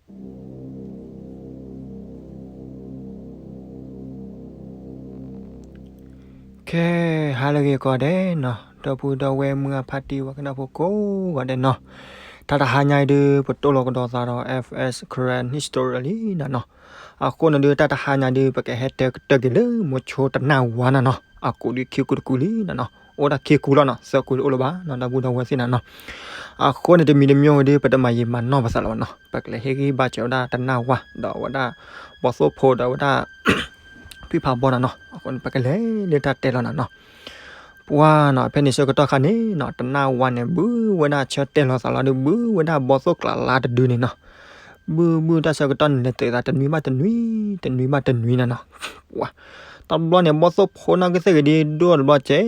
ခဲ ဟါလၢအဂ့ၤကိးဂၤဒဲးနီၤ, ဒီပုၢ်ဒီဝဲၢ်မုၢ်အဖါတံၢ်ဝဲကနၢ်ဖိကိးဂၤဒဲးနီၤ, တၢ်တဟါညါအံၤဒုး ပတိၢ်လီၤကဒီးသးဒီး F S Karen History လံနီၤနီၤ, အဃိန့ၣ်ဒုး တၢ်တဟါညါဒုး ပကဟဲတဲကတၢၢ်က့ၤလၢမိၤဆိတနၢ်ဝါနီၤနီၤ, အကူးဒုးခံကူတကူလံနီၤနီၤ, အိၣ်ဒၣ်ခံကူလီၤနီၤ, သၢကူတအိၣ်လၢၤဘၣ်နီၤ, ဒီပုၢ်ဒီဝဲၢ်သ့ၣ်နီၤနီၤ, အဃိန့ၣ် တမံၤတမံၤဝဲဒုး ပတမၤယံာ်မၤနီၢ်ပသးလၢၤဘၣ်နီၤ, ပကလဲၤဟ့ၣ်ဂံၢ်ဘါစၢၤဝဲဒၣ်တနၢ်ဝါ ဒီးဝဲဒၣ် ဘီသိၣ်ဖိဒီးဝဲဒၣ် ထွံၣ်ဖးဘီနီၤနီၤ, အဃိန့ၣ် ပကလဲၤလၢတၢ်တဲလီၤနီၤနီၤ, ပှၤနီၤ ဖဲန့ၣ်ဆၢကတီၢ်ခါန့ၣ်နီၤ တနၢ်ဝါန့ၣ် ဘုဝဲဒၣ်ဆၢတဲာ်လီၤသးလီၤဒီး ဘုဝဲဒၣ်ဘီသိၣ်ကျးလါတဒုန့ၣ်နီၤ, ဘုဘုတၢ်ဆၢကတီၢ်န့ၣ် လဲၤတ့ၢ်သးတနွံဘၣ်တနွံ, တနွံဘၣ်တနွံနီၤနီၤ, ပှၤ တဘျီန့ၣ် ဘီသိၣ်ဖိနီၢ်ကသ့ၣ်ဂ့ၤဒုး ဒိၣ်တဘျီစဲး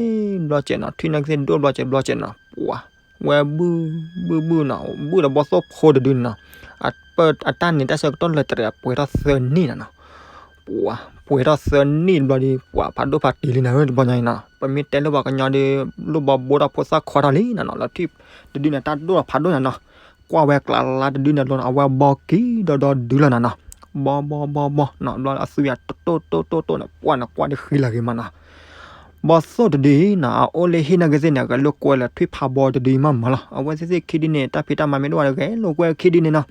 ဘျီစဲးနီၤ, ထွံၣ်နီၢ်ကသ့ၣ်ဒိၣ်ဘျီစဲး ဘျီစဲးနီၤ, ပှၤ ဝဲဘု ဘုဘုနီၤ, ဘုဒီးဘီသိၣ်ဖိတဒုန့ၣ်နီၤ, အတၢ်န့ၣ် တၢ်ဆၢကတီၢ်လဲၤတ့ၢ် ပှဲၤထီၣ်သၢနံၣ်နီၤနီၤ, ပှၤ ပှဲၤထီၣ်သၢနံၣ်တဘျီဒီး ပှၤဖးဒိၣ်ဖးတံၢ်လံနီၤ တဘျီညါအံၤနီၤ, ပမ့ၢ်တဲလၢပှၤကညီဒီး လိၣ်ဘီဘိထီၣ်ဖိသၣ်ခွါထီၣ်လံနီၤနီၤ, လီၤထွံၣ်တဒုန့ၣ် တၢ်ဒိၣ်ထီၣ်ဖးဒိၣ်နီၤနီၤ, ကွၢ်ဝဲကျးလါတဒုန့ၣ်လီၤနီၤ, အဝဲဘီကံဒီဒီဒုလီၤနီၤနီၤ, ဘီဘီဘီဘီနီၤ, ဘျီအသွံၣ်အတိၢ်တိၢ်တိၢ်တိၢ်န့ၣ် ပှၤန့ၣ်ကွၢ်ဒီးဃံလၤဂ့ၤမးနီၤ ဘီသိၣ်တဒုအံၤနီၤ အအိၣ်လၢဟံၣ်နီၢ်ကသ့ၣ်န့ၣ် အဂဲၤလိာ်ကွဲလၢထွံၣ်ဖးဘီတဒုအံၤမးမးလီၤ. အဝဲသ့ၣ်သ့ၣ်ခံဒုန့ၣ် တၢ်ဖံးတၢ်မၤမ့ၢ်တအိၣ်ဘၣ်ဒီး ဂဲၤလိာ်ကွဲခံဒုန့ၣ်နီၤ.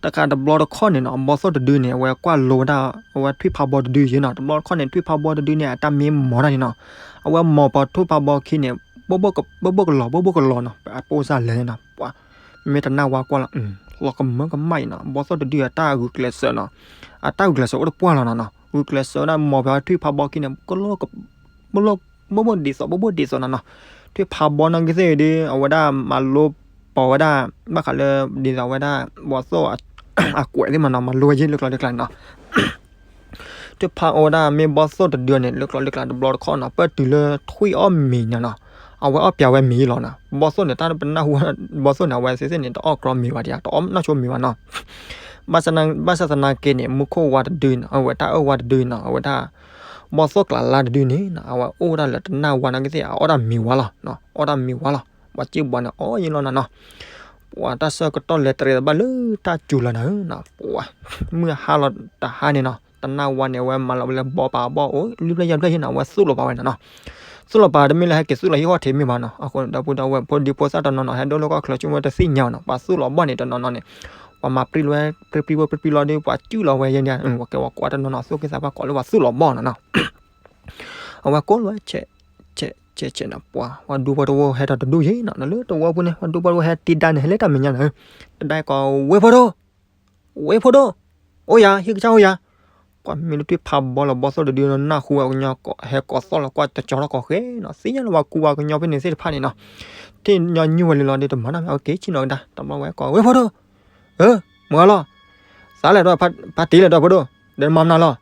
တခါတဘျီတခီၣ်န့ၣ်နီၤ ဘီသိၣ်တဒုန့ၣ် အဝဲကွၢ်လိဝဲဒၣ် အဝဲထွံၣ်ဖးဘီတဒုယဲနီၤ. တဘျီတခီၣ်န့ၣ် ထွံၣ်ဖးဘီတဒုန့ၣ် အတၢ်မ့ၢ်မီၤတၢ်န့ၣ်နီၤ အဝဲမီၤပှၤထွံၣ်ဖးဘီခံန့ၣ် ဘိၣ်ဘိၣ်ကလီၤ ဘိၣ်ဘိၣ်ကလီၤနီၤ အပိၢ်စၢ်လဲၤန့ၣ်နီၤ ပှၤ မ့မ့ၢ်တနၢ်ဝါကွၢ်လီၤ လီၤကမၢကမၣ်အံၤနီၤ ဘီသိၣ်တဒုအတၢ်ဂုာ်ကျဲးစၢးနီၤ အတၢ်ဂုာ်ကျဲးစၢးအိၣ်တပှၢ်လီၤနီၤနီၤ ဂုာ်ကျဲးစၢးဝဲဒၣ်မီၤပှၤထွံၣ်ဖးဘီခံန့ၣ် ကလီၤ ဘိၣ်ဘိၣ်ဒ်သိး ဘိၣ်ဘိၣ်ဒ်သိးနီၤနီၤ ထွံၣ်ဖးဘီနီၢ်ကသ့ၣ်ဒုး အဝဲဒၣ်မၤလိပီၤဝဲဒၣ် ဘၣ်ဃးလၢ ဒ်သိးဝဲဒၣ် ဘီသိၣ်အကွဲးသ့ၣ်မးနီၤ မၤလိဝဲယဲၢ်လၢကျီလၢကျါန့ၣ်နီၤ ထွံၣ်ဖးအဝဲဒၣ်မ့ၢ်ဘီသိၣ်တဒုန့ၣ် လၢကျီလၢကျါတဘျီတခီၣ်နီၤ ပၢၢ်တုၤလၢထွံၣ်အီၣ်မ့ၤန့ၣ်နီၤ အဝဲအီၣ်ပျးဝဲမ့ၤလီၤနီၤ ဘီသိၣ်န့ၣ် တၢ်ပနၢ်ဟူ ဘီသိၣ်န့ၣ် အဝဲသ့ၣ်သ့ၣ်န့ၣ် တအီၣ်ကြီမ့ၤဘၣ်ဒံး တအီၣ်နီၢ်ဆိမ့ၤဘၣ်နီၤ ဘၣ်ဆၣ်သနာ်က့န့ၣ် မူခိၣ်ဝါတဒုနီၤ အဝဲတၢ်အၢၣ်ဝါတဒုနီၤ အဝဲဒၣ် ဘီသိၣ်ကျးလါတဒုန့ၣ်နီၤ အဝဲအိၣ်ဝဲဒၣ်လၢတနၢ်ဝါနီၢ်ကသ့ၣ် အအီၣ်တၢ်မ့ၤဝါလီၤ အီၣ်တၢ်မ့ၤဝါလီၤ ပှၤစံၣ်ဘှီန့ၣ် အီၣ်ယဲလီၤနီၤနီၤ ပှၤတၢ်ဆၢကတီၢ်လဲၤတရံးတဘၣ်လၢတၢ်စူၤလီၤနၤဧၢနီၤ ပှၤ မုၢ်ဟါလီၤတဟါန့ၣ်နီၤ တနၢ်ဝါန့ၣ် အဝဲမၤလီၤဝဲလၢဘီပၤအဘီၣ်အိၣ် လွံၢ်ဖျၢၣ်ယဲၢ်ဖျၢၣ်ယဲၢ်နီၤ အဝဲသူၣ်လီၤပာ်ဝဲနီၤနီၤ သူၣ်လီၤပာ်တမ့ၢ်လၢဟဲက့ၤသူၣ်လီၤဟံၣ်အီၣ်ထံးမ့ၢ်ဘၣ်နီၤ အဃိန့ၣ် ဒီပုၢ်ဒီဝဲၢ်ဖိဒံဖိသၣ်တနီၤနီၤ ဟဲဒိၣ်လၢကီၢ်ချၢဆိကမိၣ်တသ့ၣ်ညါဘၣ်နီၤ ပှၤသူၣ်လီၤဘီၣ်န့ၣ် တနီၤနီၤန့ၣ် ပှၤမၤပြံလီၤဝဲ ပြံပြံဝဲပြံပြံလီၤဒီး ပှၤစူၤလီၤဝဲယဲၢ်န့ၣ် ပှၤကဲပှၤကွၢ်တနီၤနီၤ သူၣ်က့သးပှၢ်ကိးလၢပှၤသူၣ်လီၤဘီၣ်နီၤနီၤ အဝဲကိးလီၤဝဲ ဆဲး ဆဲး ဆဲး ဆဲးနီၤ ပှၤ ပှၤဒူဖိတဝီဟဲထီၣ်တဒူၣ်ယဲၢ်နီၤ လၢတဝီပူၤန့ၣ် ပှၤဒူဖိတဝီဟဲတံၢ်ဒါန့ၣ် ဟဲလၢတၢ်မဲာ်ညါနီၤ တဒါကိး ဝ့ၢ်ဖိဒိၣ် ဝ့ၢ်ဖိဒိၣ် အိၣ်ယၤ ဟံၣ်ကစၢ်အိၣ်ယၤ ကွၢ်မ့ၢ်လၢထွံၣ်ဖးဘီလီၤ ဘီသိၣ်တဒုနီၤ နၢ်ဟူဝဲကညီဟဲကိးသီၣ်လီၤ ကွၢ်တကၠီထီၣ်ကိးဃဲနီၤ သ့ၣ်ညါလၢပှၤကူပှၤကညီဖဲန့ၣ်သ့ၣ်တဖၣ်န့ၣ်နီၤ ထံၣ်ညီနုၢ်ဝဲလံလီၤဒီး တမၤနီၣ်မံၤ အဝဲက့ၤဆ့ၣ်နီၤကဒါ တဘျီဝဲကိး ဝ့ၢ်ဖိဒိၣ် ဧၢ မၤလီၤ သးလဲၣ်ဒီး ဖါတံၢ်လဲၣ်ဒီးဖိဒိၣ် ဒီးမၤမနုၤလီၤ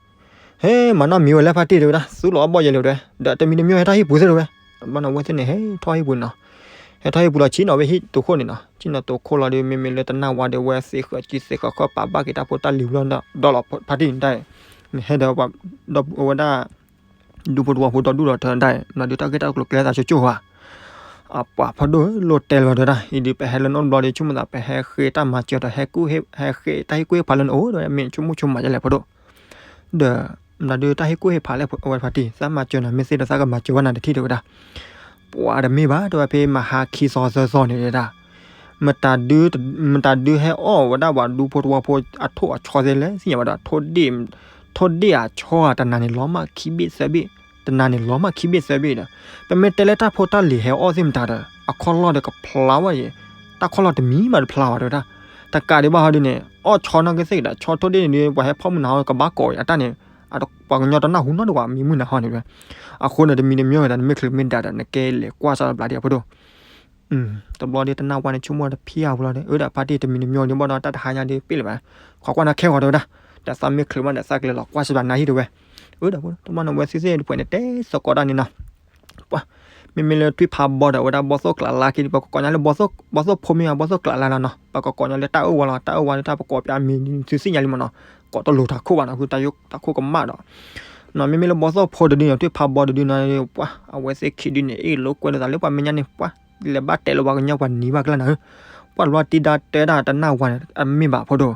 ဟဲ မၤနီၣ်မံၤဝဲလၢဖါတံၢ်တဲဝဲဒၣ် သူၣ်လီၤအီၣ်ဘီၣ်ယဲၢ်လံတဲဝဲ ဒီးတမံၤတမံၤဟဲထီၣ်ဟံၣ်ပူၤသ့ၣ်တဲဝဲ တဘျီန့ၣ် အဝဲသ့ၣ်န့ၣ် ဟဲထီၣ်ဟံၣ်ပူၤန့ၣ်နီၤ ဟဲထီၣ်ဟံၣ်ပူၤလီၤ ဆ့ၣ်နီၤဝဲဟံၣ်တူၢ်ခိၣ်န့ၣ်နီၤ ဆ့ၣ်နီၤတူၢ်ခိၣ်လီၤဒီး မ့မ့ၢ်လၢတနၢ်ဝါဒီး အဝဲသ့ၣ်ဃၢၤစုသ့ၣ်ဃၢၤခီၣ်ပာ်ဘၣ်က့ၤတၢ်ဖိတၢ်လံၤဝံၤလီၤဒီး ဒီးလီၤဖါတံၢ်န့ၣ်တၢ် ဟဲဒီးပှၤ ဒီးအဝဲဒၣ် ဒူဖိတဝီဖိဒီဒူၣ်ဒီးတၢ်ဒၣ် မနုၤဒုးတၢ်ဂ့ၢ်တၢ်ကျိၤကျဲသးဆိကၠိၣ်ဝဲ အပှၤဖိဒိၣ်ဧၢ လိၣ်တဲလီၤတဲဝဲဒၣ် အံၤဒုးပဟဲလၢနအိၣ်တဘျီဒီး ဆိကမိၣ်သးပဟဲဃ့တၢ်မၤစၢၤဒီး ဟဲဃ့တၢ်ဟ့ၣ်ကူၣ်ဟ့ၣ်ဖးလၢနအိၣ်ဒီး မ့ၢ်ဆိကမိၣ်ဆိကမးယဲလဲၣ်ဖိဒိၣ် ဒီး မတၤဒုးတၢ်ဟ့ၣ်ကူၣ်ဟ့ၣ်ဖးလဲၣ် အဝဲဖါတံၢ် သးမၤစၢၤနၤမ့ၢ်သ့ဒီး သးကမၤစၢၤဝဲနၤတထံၣ်တဲဝဲဒၣ် ပှၤတမ့ၢ်ဘၣ် တဲဝဲဖဲမဟါခံသီသၢသီန့ၣ်ဒၣ် မတၤဒုး မတၤဒုးဟဲအီၣ်ဝဲဒၣ်ပှၤဒူဖိတဝီဖိအထိၣ်အဆီသ့လဲၣ် သ့ၣ်ညါဘၣ်ဒီး ထိၣ်ဒ့ၣ်အဆီဧါ တနၤန့ၣ်လီၤမၢ်ခံဘ့ၣ်သၢဘ့ၣ် တနၤန့ၣ်လီၤမၢ်ခံဘ့ၣ်သၢဘ့ၣ်ဒီး ပမ့ၢ်တဲလၢတၢ်ဖိတၢ်လံၤဟဲအီၣ်သ့ၣ်မတၤဒီး အခီၣ်လီၢ်ဒီးကဖျါဝဲယဲၢ် တၢ်ခီၣ်လီၢ်တမံၤမးတဖျါဘၣ်တဲဝဲဒၣ် တကးဒံးဘၣ်ဟီဒုးန့ၣ် အီၣ်ဆီနီၢ်ကသ့ၣ်ဒီး ဆီထိၣ်ဒ့ၣ်န့ၣ်ဒုး ပှၤဟဲဖီၣ်မုၢ်နၤဟီကဘၣ်ကိးအံၤ အတၢ်န့ၣ် ပှၤကညီတနၢ်ဟူနီတဂၤ မံမုၢ်နၤဟီန့ၣ်ဝဲ အဃိန့ၣ် တမံၤတမံၤဝဲဒၣ် နမ့ၢ်ချုးမ့ၢ်ဒၣ်ဒီး နကဲလဲၤကွၢ်စၢ်တဘျီဒံးဖိဒိၣ် တဘျီဒုးတနၢ်ဝါန့ၣ် ဆိကမိၣ်တဖံးအါဖိလီၤဒီး အၢ ဒီးဖါတံၢ်တမံၤတမံၤဒုး ဘၣ်ဒီးတၢ်တဟါညါဒုးပ့ၣ်လၢၤဘၣ် ခိးကွၢ်နၤခဲဂီၤတဲဝဲဒၣ် ဒီးသးမ့ၢ်ချုးမးဒီး သးကလဲၤလီၤကွၢ်စၢ်ဘၣ်နၤဟံၣ်တဲဝဲ အၢ ဒီးဖိဒိၣ် တဘျီန့ၣ် အဝဲသ့ၣ်သ့ၣ်တဖုန့ၣ် တဲသကိးတၢ်န့ၣ်နီၤ ပှၤ မ့မ့ၢ်လၢထွံၣ်ဖးဘီဒီး အဝဲဒၣ်ဘီသိၣ်ကျးလါခံ ပကကိးညါလၢ ဘီသိၣ်ဖိမ့ၢ် ဘီသိၣ်ကျးလါလီၤနီၤ ပကကိးညါလၢတၢ်အၢၣ်ဝါလီၤ တၢ်အၢၣ်ဝါလၢတၢ်ပကိးပၠးမံၤ သုသ့ၣ်ညါလံမးနီၤ ကိးတလိၤတၢ်ခိၣ်ဘၣ်နီၤ ဃုတၢ်ခိၣ်ကမၣ်ဒီး နီၤ မ့မ့ၢ်လၢဘီသိၣ်ဖိတဒုနီၤ ထွံၣ်ဖးဘီတဒုနီၤ ပှၤ အဝဲသ့ၣ်ခံဒုန့ၣ် အ့ၣ်လိာ်ကွဲလိာ်သးလၢပှၤမဲာ်ညါန့ၣ် ပှၤ လဲၤဘၣ်တဲလၢပှၤကညီပှၤနံၤဘၣ်ကျါနၤဧၢ ပှၤလီၤတံၢ်ဒါတဲဒၣ်တနၢ်ဝါန့ၣ် အမ့ၢ်ဘၣ်ဖိဒိၣ်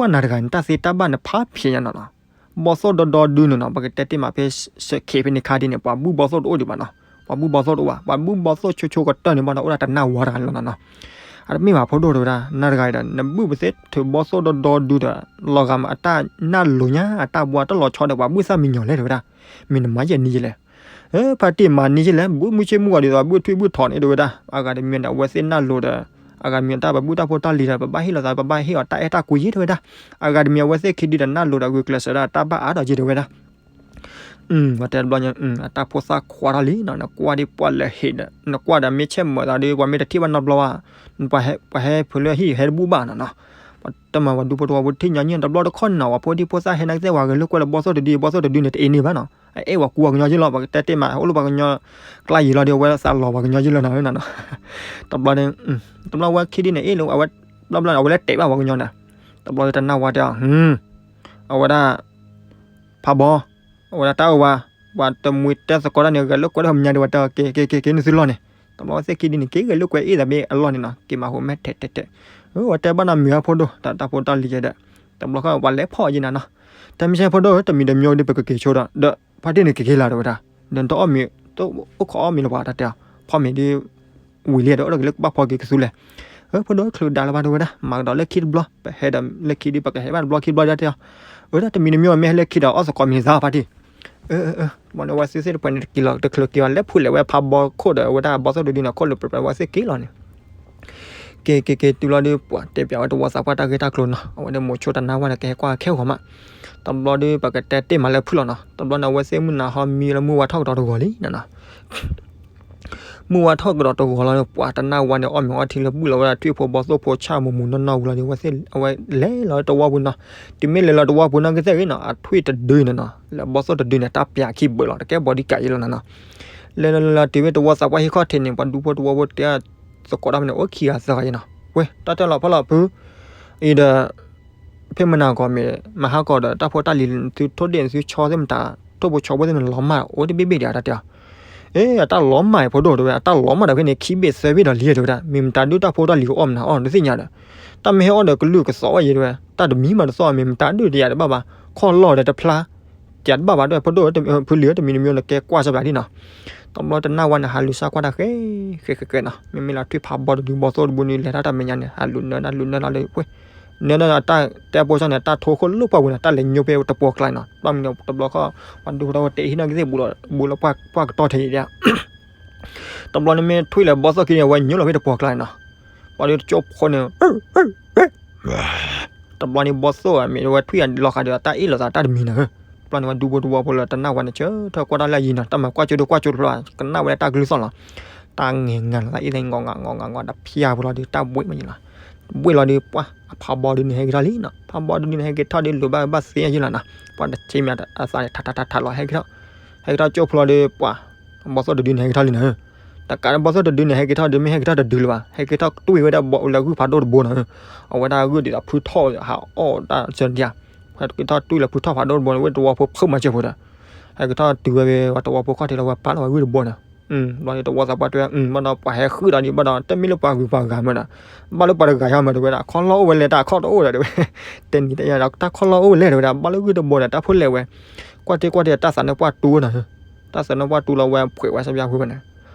ပှၢ်နၤတဂၤန့ၣ် တၢ်သ့တၢ်ဘၣ်န့ၣ်ဖးဖျဲးညါနီၤနီၤ. ဘီၣ်သိၣ်ဒီဒီဒုန့ၣ်နီၤ ပကတဲတ့ၢ်မးဖဲ စဲးခ့ဖဲန့ၣ်ခါဒ်န့ၣ် ပှၤဘူၣ်ဘီၣ်သိၣ်တအိၣ်ဒံးဘၣ်နီၤ. ပှၤဘူၣ်ဘီၣ်သိၣ်တအိၣ်ဘၣ်. ပှၤဘူၣ်ဘီၣ်သိၣ်ဆိဆိကတၢၢ်န့ၣ်ဘၣ်ဒီး အိၣ်ဒၣ်တနၢ်ဝါတဂၤန့ၣ်လီၤနီၤနီၤ. အတမ့ၢ်ဘၣ်ဖိဒိၣ်တဲဝဲဒၣ် နၤတဂၤအံၤဒီး နဘူၣ်ပသ့ထုးဘီၣ်သိၣ်ဒီဒီဒုဒီး လီၤဂာ်မးအတၢ်နၢ်လိၤညါ အတၢ်ဘှါတလီၤဆီဒီး ပှၤဘူၣ်သၣ်မံညီၤလဲၣ်တဲဝဲဒၣ်. မ့ၢ်နမၤယဲၢ်နံၣ်ယဲၢ်လဲၣ် ဖါတံၢ်မၤနံၣ်ယဲၢ်လဲၣ် ဘူၣ်မုၢ်ဆ့ၣ်မုၢ်ဂီၤဒ်သိး ဘူၣ်ထွံၣ်ဘူၣ်ထိးန့ၣ်တဲဝဲဒၣ်. အဂၤတမံၤန့ၣ် အဝဲသ့ၣ်နၢ်လိၤဒီး အဂၤတမံၤတၢ်ပဘူၣ်တၢ်ဖိတၢ်လံၤဒီး ပဘၣ်ဟ့ၣ်လီၤသး ပဘၣ်ဟ့ၣ်အီၤတၢ်အဲၣ်တၢ်ကွံယဲၢ်တဲဝဲဒၣ်. အဂၤတမံၤအဝဲသ့ၣ်ခံဒုဒီးနၢ်လိၤဒီးဂုာ်ကျဲးစၢးဒၣ်တၢ်ဘၣ်အါထီၣ်က့ၤတဲဝဲဒၣ်. ဝဲတဲတဘျီညါ အတၢ်ဖိသၣ်ခွါထီၣ်လံနီၤ နကွၢ်ဒ်ပှၤလဲၤဟ့ၣ်ဒီး နကွၢ်ဒီးမ့ၢ်ဆဲးမၤသးဒီး ပှၤမ့ၢ်တထံၣ်ဘၣ်နီတဘျီဘၣ် ပှၤဟဲဖုလၢဟံၣ်ဟဲတဘူၣ်ဘၣ်နီၤနီၤ. ပှၤတမၤပှၤဒူဖိတဝီဖိထံၣ်ညီနုၢ်တဘျီတခီၣ်နီၤ ပှၤဖိဒံဖိသၣ်ဟဲနာ်က့သ့ၣ် ပှၤဂဲၤလိာ်ကွဲလၢဘီၣ်သိၣ်တဒု ဘီၣ်သိၣ်တဒုန့ၣ် တအ့န့ၢ်ဘၣ်နီၤ အအဲၣ်ပှၤကူပှၤကညီယ့ၢ်လီၤ ပှၤကတဲတ့ၢ်မး အိၣ်လၢပှၤကညီကျါယံၤလီၤဒီး အဝဲသးလီၤပှၤကညီယ့ၢ်လီၤနီၤနီၤ. တဘျီန့ၣ် တဘျီဝဲခံဒုန့ၣ် အ့ၣ်လၢအဝဲ ဘျီဘျီန့ၣ် အဝဲလၢတဲာ်ဘၣ်ပှၤကညီန့ၣ် တဘျီတနၢ်ဝါတဲအီၤ အဝဲဒၣ် ဖးဘီ အဝဲဒၣ်တၢ်အဝၤ ပှၤတမှံၤတဲသကိးတၢ်န့ၣ် ဂဲၤလိာ်ကွဲဒီးမညါဒီး ဝဲတဲအီၤ က့ၤက့ၤက့ၤက့ၤနသုလီၢ်န့ၣ် တဘျီဝဲသ့ၣ်ခံဒုန့ၣ် က့ၤဂဲၤလိာ်ကွဲအ့ၣ်သးဘ့ၣ်အလီၢ်န့ၣ်နီၤ က့ၤမၤဟိးမဲာ်ထဲးထဲးထဲး ဝဲတဲဘၣ်နီၤမုာ်ဟါဖိဒိၣ် တၢ်တၢ်ဖိတၢ်လံၤယဲဒီး တဘျီခီပှၤလဲၤဖီၣ်ယဲနၤနီၤ တမ့ၢ်ဆဲးဖိဒိၣ် တမံၤတမံၤဒီး ပကက့ၤဆိဒီး ဒီးဖါတံၢ်န့ၣ်က့ၤက့ၤလီၤတဲဝဲဒၣ် ဒီးတအီၣ်မ့ၤ တအိၣ်ခိးအီၣ်မ့ၤလၢၤဘၣ်တၢ်တဲအီၤ ဖီမ့ၤဒ် ဝံၤလံဒီး အိၣ်ဒီးက့ၤလၢဘၣ်ဖီက့ၤကသူလဲၣ် ဖိဒိၣ်ချုးဒါလၢၤဘၣ်တဲဝဲဒၣ် မၤကဒီးလၢခံတဘျီ ပဟဲဒီးလၢခံဒ် ပကဟဲဘၣ်တဘျီခံတဘျီဒ်တဲအီၤ အၢ တမံၤတမံၤအီၤ မ့ၢ်ဟဲလၢခံဒီး အီၣ်သကိးမ့ၤသးဖါတံၢ် အၢ အၢ အၢ ဘီန့ၣ် ဝဲသ့ၣ်သ့ၣ်တပှဲၤန့ၣ် တက့ၤလီၤ တချုးက့ၤအီၤ လဲၤဖုးလဲၤဝဲဖးဘီခိၣ်ဒီး အဝဲဒၣ်ဘီၣ်သိၣ်တဒုန့ၣ် ခိၣ်လိာ်ပြဲးပြဲးဝဲသ့ၣ်က့ၤလီၤန့ၣ် က့ၤက့ၤက့ၤတုၤလီၤဒီး ပှၤတဲပၠးဝဲတဝီသးပှၢ်တၢ်ဂ့ၢ်တၢ်ကျိၤနီၤ အဝဲဒၣ်မိၤဆိတနၢ်ဝါန့ၣ် ကဟဲကွၢ်ခဲဂီၤမး တဘျီဒီး ပကတဲတ့ၢ်မးလၢဖုၣ်လီၤနီၤ တဘျီန့ၣ် အဝဲသ့ၣ်မုၢ်နၤဟီမံလၢမုၢ်ဝါထီၣ်ကဒီးတဂီၤလံနီၤနီၤ မုၢ်ဝါထီၣ်ကဒီးတဂီၤလီၤန့ၣ် ပှၤတနၢ်ဝါန့ၣ် အီၣ်မ့ၤအီထံလၢဘူၣ်လီၤဝဲဒၣ် ထွံၣ်ဖိဘီၣ်သိၣ်ဖိဆၣ်မူးမူးနီၢ်နီၢ်ဝံၤလီၤဒီး အဝဲလဲၤလီၤတဝီပူၤနီၤ တုၤမ့ၢ်လဲၤလီၤတဝီပူၤနီၢ်ကသ့ၣ်ဂ့ၤနီၤ အထွံၣ်တဒုန့ၣ်နီၤ လၢဘီၣ်သိၣ်တဒုန့ၣ် တၢ်ပၠးခံဘၢၣ်လီၤ တကဲဘီဒံကးယဲလီၤနီၤနီၤ လဲၤလီၤလီၤလီၤတုၤမ့ၢ်တဝီသးပှၢ်ဟံၣ်ခီၣ်ထံးန့ၣ် ပှၤဒူဖိတဝီဖိတဲသကိးတၢ်မ့ၢ်န့ၣ် အိၣ်ခံဂၤသၢဂၤယဲနီၤ ဝဲ တၢ်တဲလီၤဖီလီၤဖု အံၤဒီး ဖဲမနၤကီးမ့ၢ် မဟါကီးဒီး တၢ်ဖိတၢ်လံၤသုထိၣ်ဒ့ၣ်သုဆီသ့ၣ်မတၤ ထိၣ်ဖိဆီဖိသ့ၣ်မတၤလီၤမၢ်အိၣ်တဘ့ၣ်ဘ့ၣ်ဒီး တၢ်တဲအီၤ အ့ အတၢ်လီၤမၢ်အံၤဖိဒိၣ်တဲဝဲ အတၢ်လီၤမၢ်ဒီးဖဲန့ၣ် ခံဘ့ၣ်သၢဘ့ၣ်ဒီးလံတဲဝဲဒၣ် မ့ၢ်မတၤဒုးတၢ်ဖိတၢ်လံၤကအီၣ်မနုၤအီၣ်နသ့ၣ်ညါဒီး တၢ်မ့ၢ်ဟဲအီၣ်ဒီးကလုၢ်ကသီဝဲယဲတဲဝဲ တၢ်တမံၤမးတသီၣ်မ့ၢ်မတၤဒုးတယၤတဘၣ်ဘၣ် ခီၣ်လီၢ်ဒီးတဖျါ တယၤတဘၣ်ဘၣ်ဒီး ဖိဒိၣ်ဖုလံၤတမံၤတမံၤနကဲကွၢ်စၢ်ပၠးဒ်နီၤ တဘျီတနၢ်ဝါန့ၣ် ဟးလူၤစၢ်ကွၢ်တၢ်ဃဲ ဃဲဃဲဃဲနီၤ မ့မ့ၢ်လၢထွံၣ်ဖးဘီတဒုဘီၣ်သိၣ်တဘိန့ၣ် လဲၤတၢ်တၢ်မဲာ်ညါန့ၣ် ဟးလူၤနၢတၢ်လူၤနၢတၢ်လၢဝဲ နၢတၢ်တၢ်တဲဖိဆီန့ၣ် တၢ်ထိခိၣ်လိၣ်ပှၢ်ဝဲန့ၣ် တၢ်လဲၤညိဖဲတပှီၤကျါနီၤ ဘၣ်မနုၤတဘျီခီ ပှၤဒူဖိတဝီဖိတဲဟံးနီၢ်ကသ့ၣ်ဘူးလီၤ ဘူးလီၤပှၢ်ကတီၢ်ထဲအံၤဒၣ် တဘျီန့ၣ်မ့ၢ်ထွံၣ်လၢဘီၣ်သိၣ်ခံန့ၣ် အဝဲညိလီၤဖဲတပှီၤကျါနီၤ ပှၤဒုးတကၠိဖိန့ၣ် တဘျီန့ၣ်ဘီၣ်သိၣ်မ့ၢ်ဝဲထွံၣ်အလီၤဃာ်ဒီး တၢ်အ့ၣ်လိာ်သးတၢ်တမံၤနီၤ တဘျီန့ၣ် ဝဲဒူဖိတဝီဖိလၢတနၢ်ဝါန့ၣ် ဆၢထၢၣ်ကွၢ်တၢ်လၢအယံၤနီၤ တၢ်မၤကွၢ်ကၠိဒုကွၢ်ကၠိတဖျၢၣ် ကနၣ်ဝဲဒၣ်တၢ်ကလုၢ်သီၣ်လီၤ တၢ်ငဲၤငၤလိာ်သးအ့ၣ်သဲးငီးငီးငီးငီးတဖျၢၣ်ဖိလီၤဒီး တၢ်ဘှံးမးယံၤလီၤ ဘှံးလီၤဒီး ပှၤအဖးဘီဒုန့ၣ် ဟဲက့ၤထီၣ်လံနီၤ ဖးဘီဒုန့ၣ် ဟဲက့ၤထီၣ်ဒီး လိာ်ဘၣ်ဘၣ်သ့အယံၤလီၤနီၤ ပှၤတဆ့မးအသးန့ၣ် ထးထးထးထးလီၤ ဟဲက့ၤထီၣ် ဟဲက့ၤထီၣ်ကၠိဖိလီၤဒီး ပှၤ ဘီၣ်သိၣ်တဒုန့ၣ် ဟဲက့ၤထီၣ်လံနီၤ တကးဘီၣ်သိၣ်တဒုန့ၣ် ဟဲက့ၤထီၣ်ဒီး မ့ၢ်ဟဲက့ၤထီၣ်တဒုလၢၤဘၣ် ဟဲက့ၤထီၣ်တွံၢ်ဝဲဒၣ်ဘီလၢဂုၢ်ဖးဒိၣ်တဘိနီၤ အဝဲဒၣ်ဂုၢ်ဒ်သိးဖုထီၣ် ဟးအီၣ်တၢ်စၢၤဒံးဧါ ဟဲက့ၤထီၣ်တွံၢ်လၢဖုထီၣ်ဖးဒိၣ်တဘိန့ၣ် ဝဲတဝီဖိဖုးမၤစၢၤဖိဒီး ဟဲက့ၤထီၣ်တုၤဝဲ ပှၤတဝီဖိခီၣ်ထံးလီၤ ဝဲပာ်လီၤဝဲဂုၢ်တဘိနီၤ ဘျီန့ၣ် တဝီသးပှၢ်တဲဝဲ ဘၣ်ဒီးပှၤဟဲဃုာ်ဒီးဒံးဘၣ်ဒီး တမ့ၢ်လၢပှၤဂုၤပှၤဂၤမးဒီး ဘၣ်လၢပှၤတဂၤယါမးတဲဝဲဒၣ် ခီၣ်လီၢ်အိၣ်ဝဲလဲၣ် တၢ်ခီၣ်တအိၣ်ဒီးတဲဝဲ တဲနံၤတယါဒီး တၢ်ခီၣ်လီၢ်အိၣ်ဝဲလဲၣ်တဲဝဲဒၣ် ဘၣ်လၢဂုၢ်တဘိဒီး တၢ်ဖိလဲၣ်ဝဲ ကွၢ်တ့ၢ်ကွၢ်တ့ၢ် တၢ်သးနၢၣ်ပှၢ်တူဝဲနီၤ တၢ်သးနၢၣ်ပှၢ်တူလီၤဝဲ ဖှဲးဝဲစၢ်ဘျါဖုဝဲန့ၣ်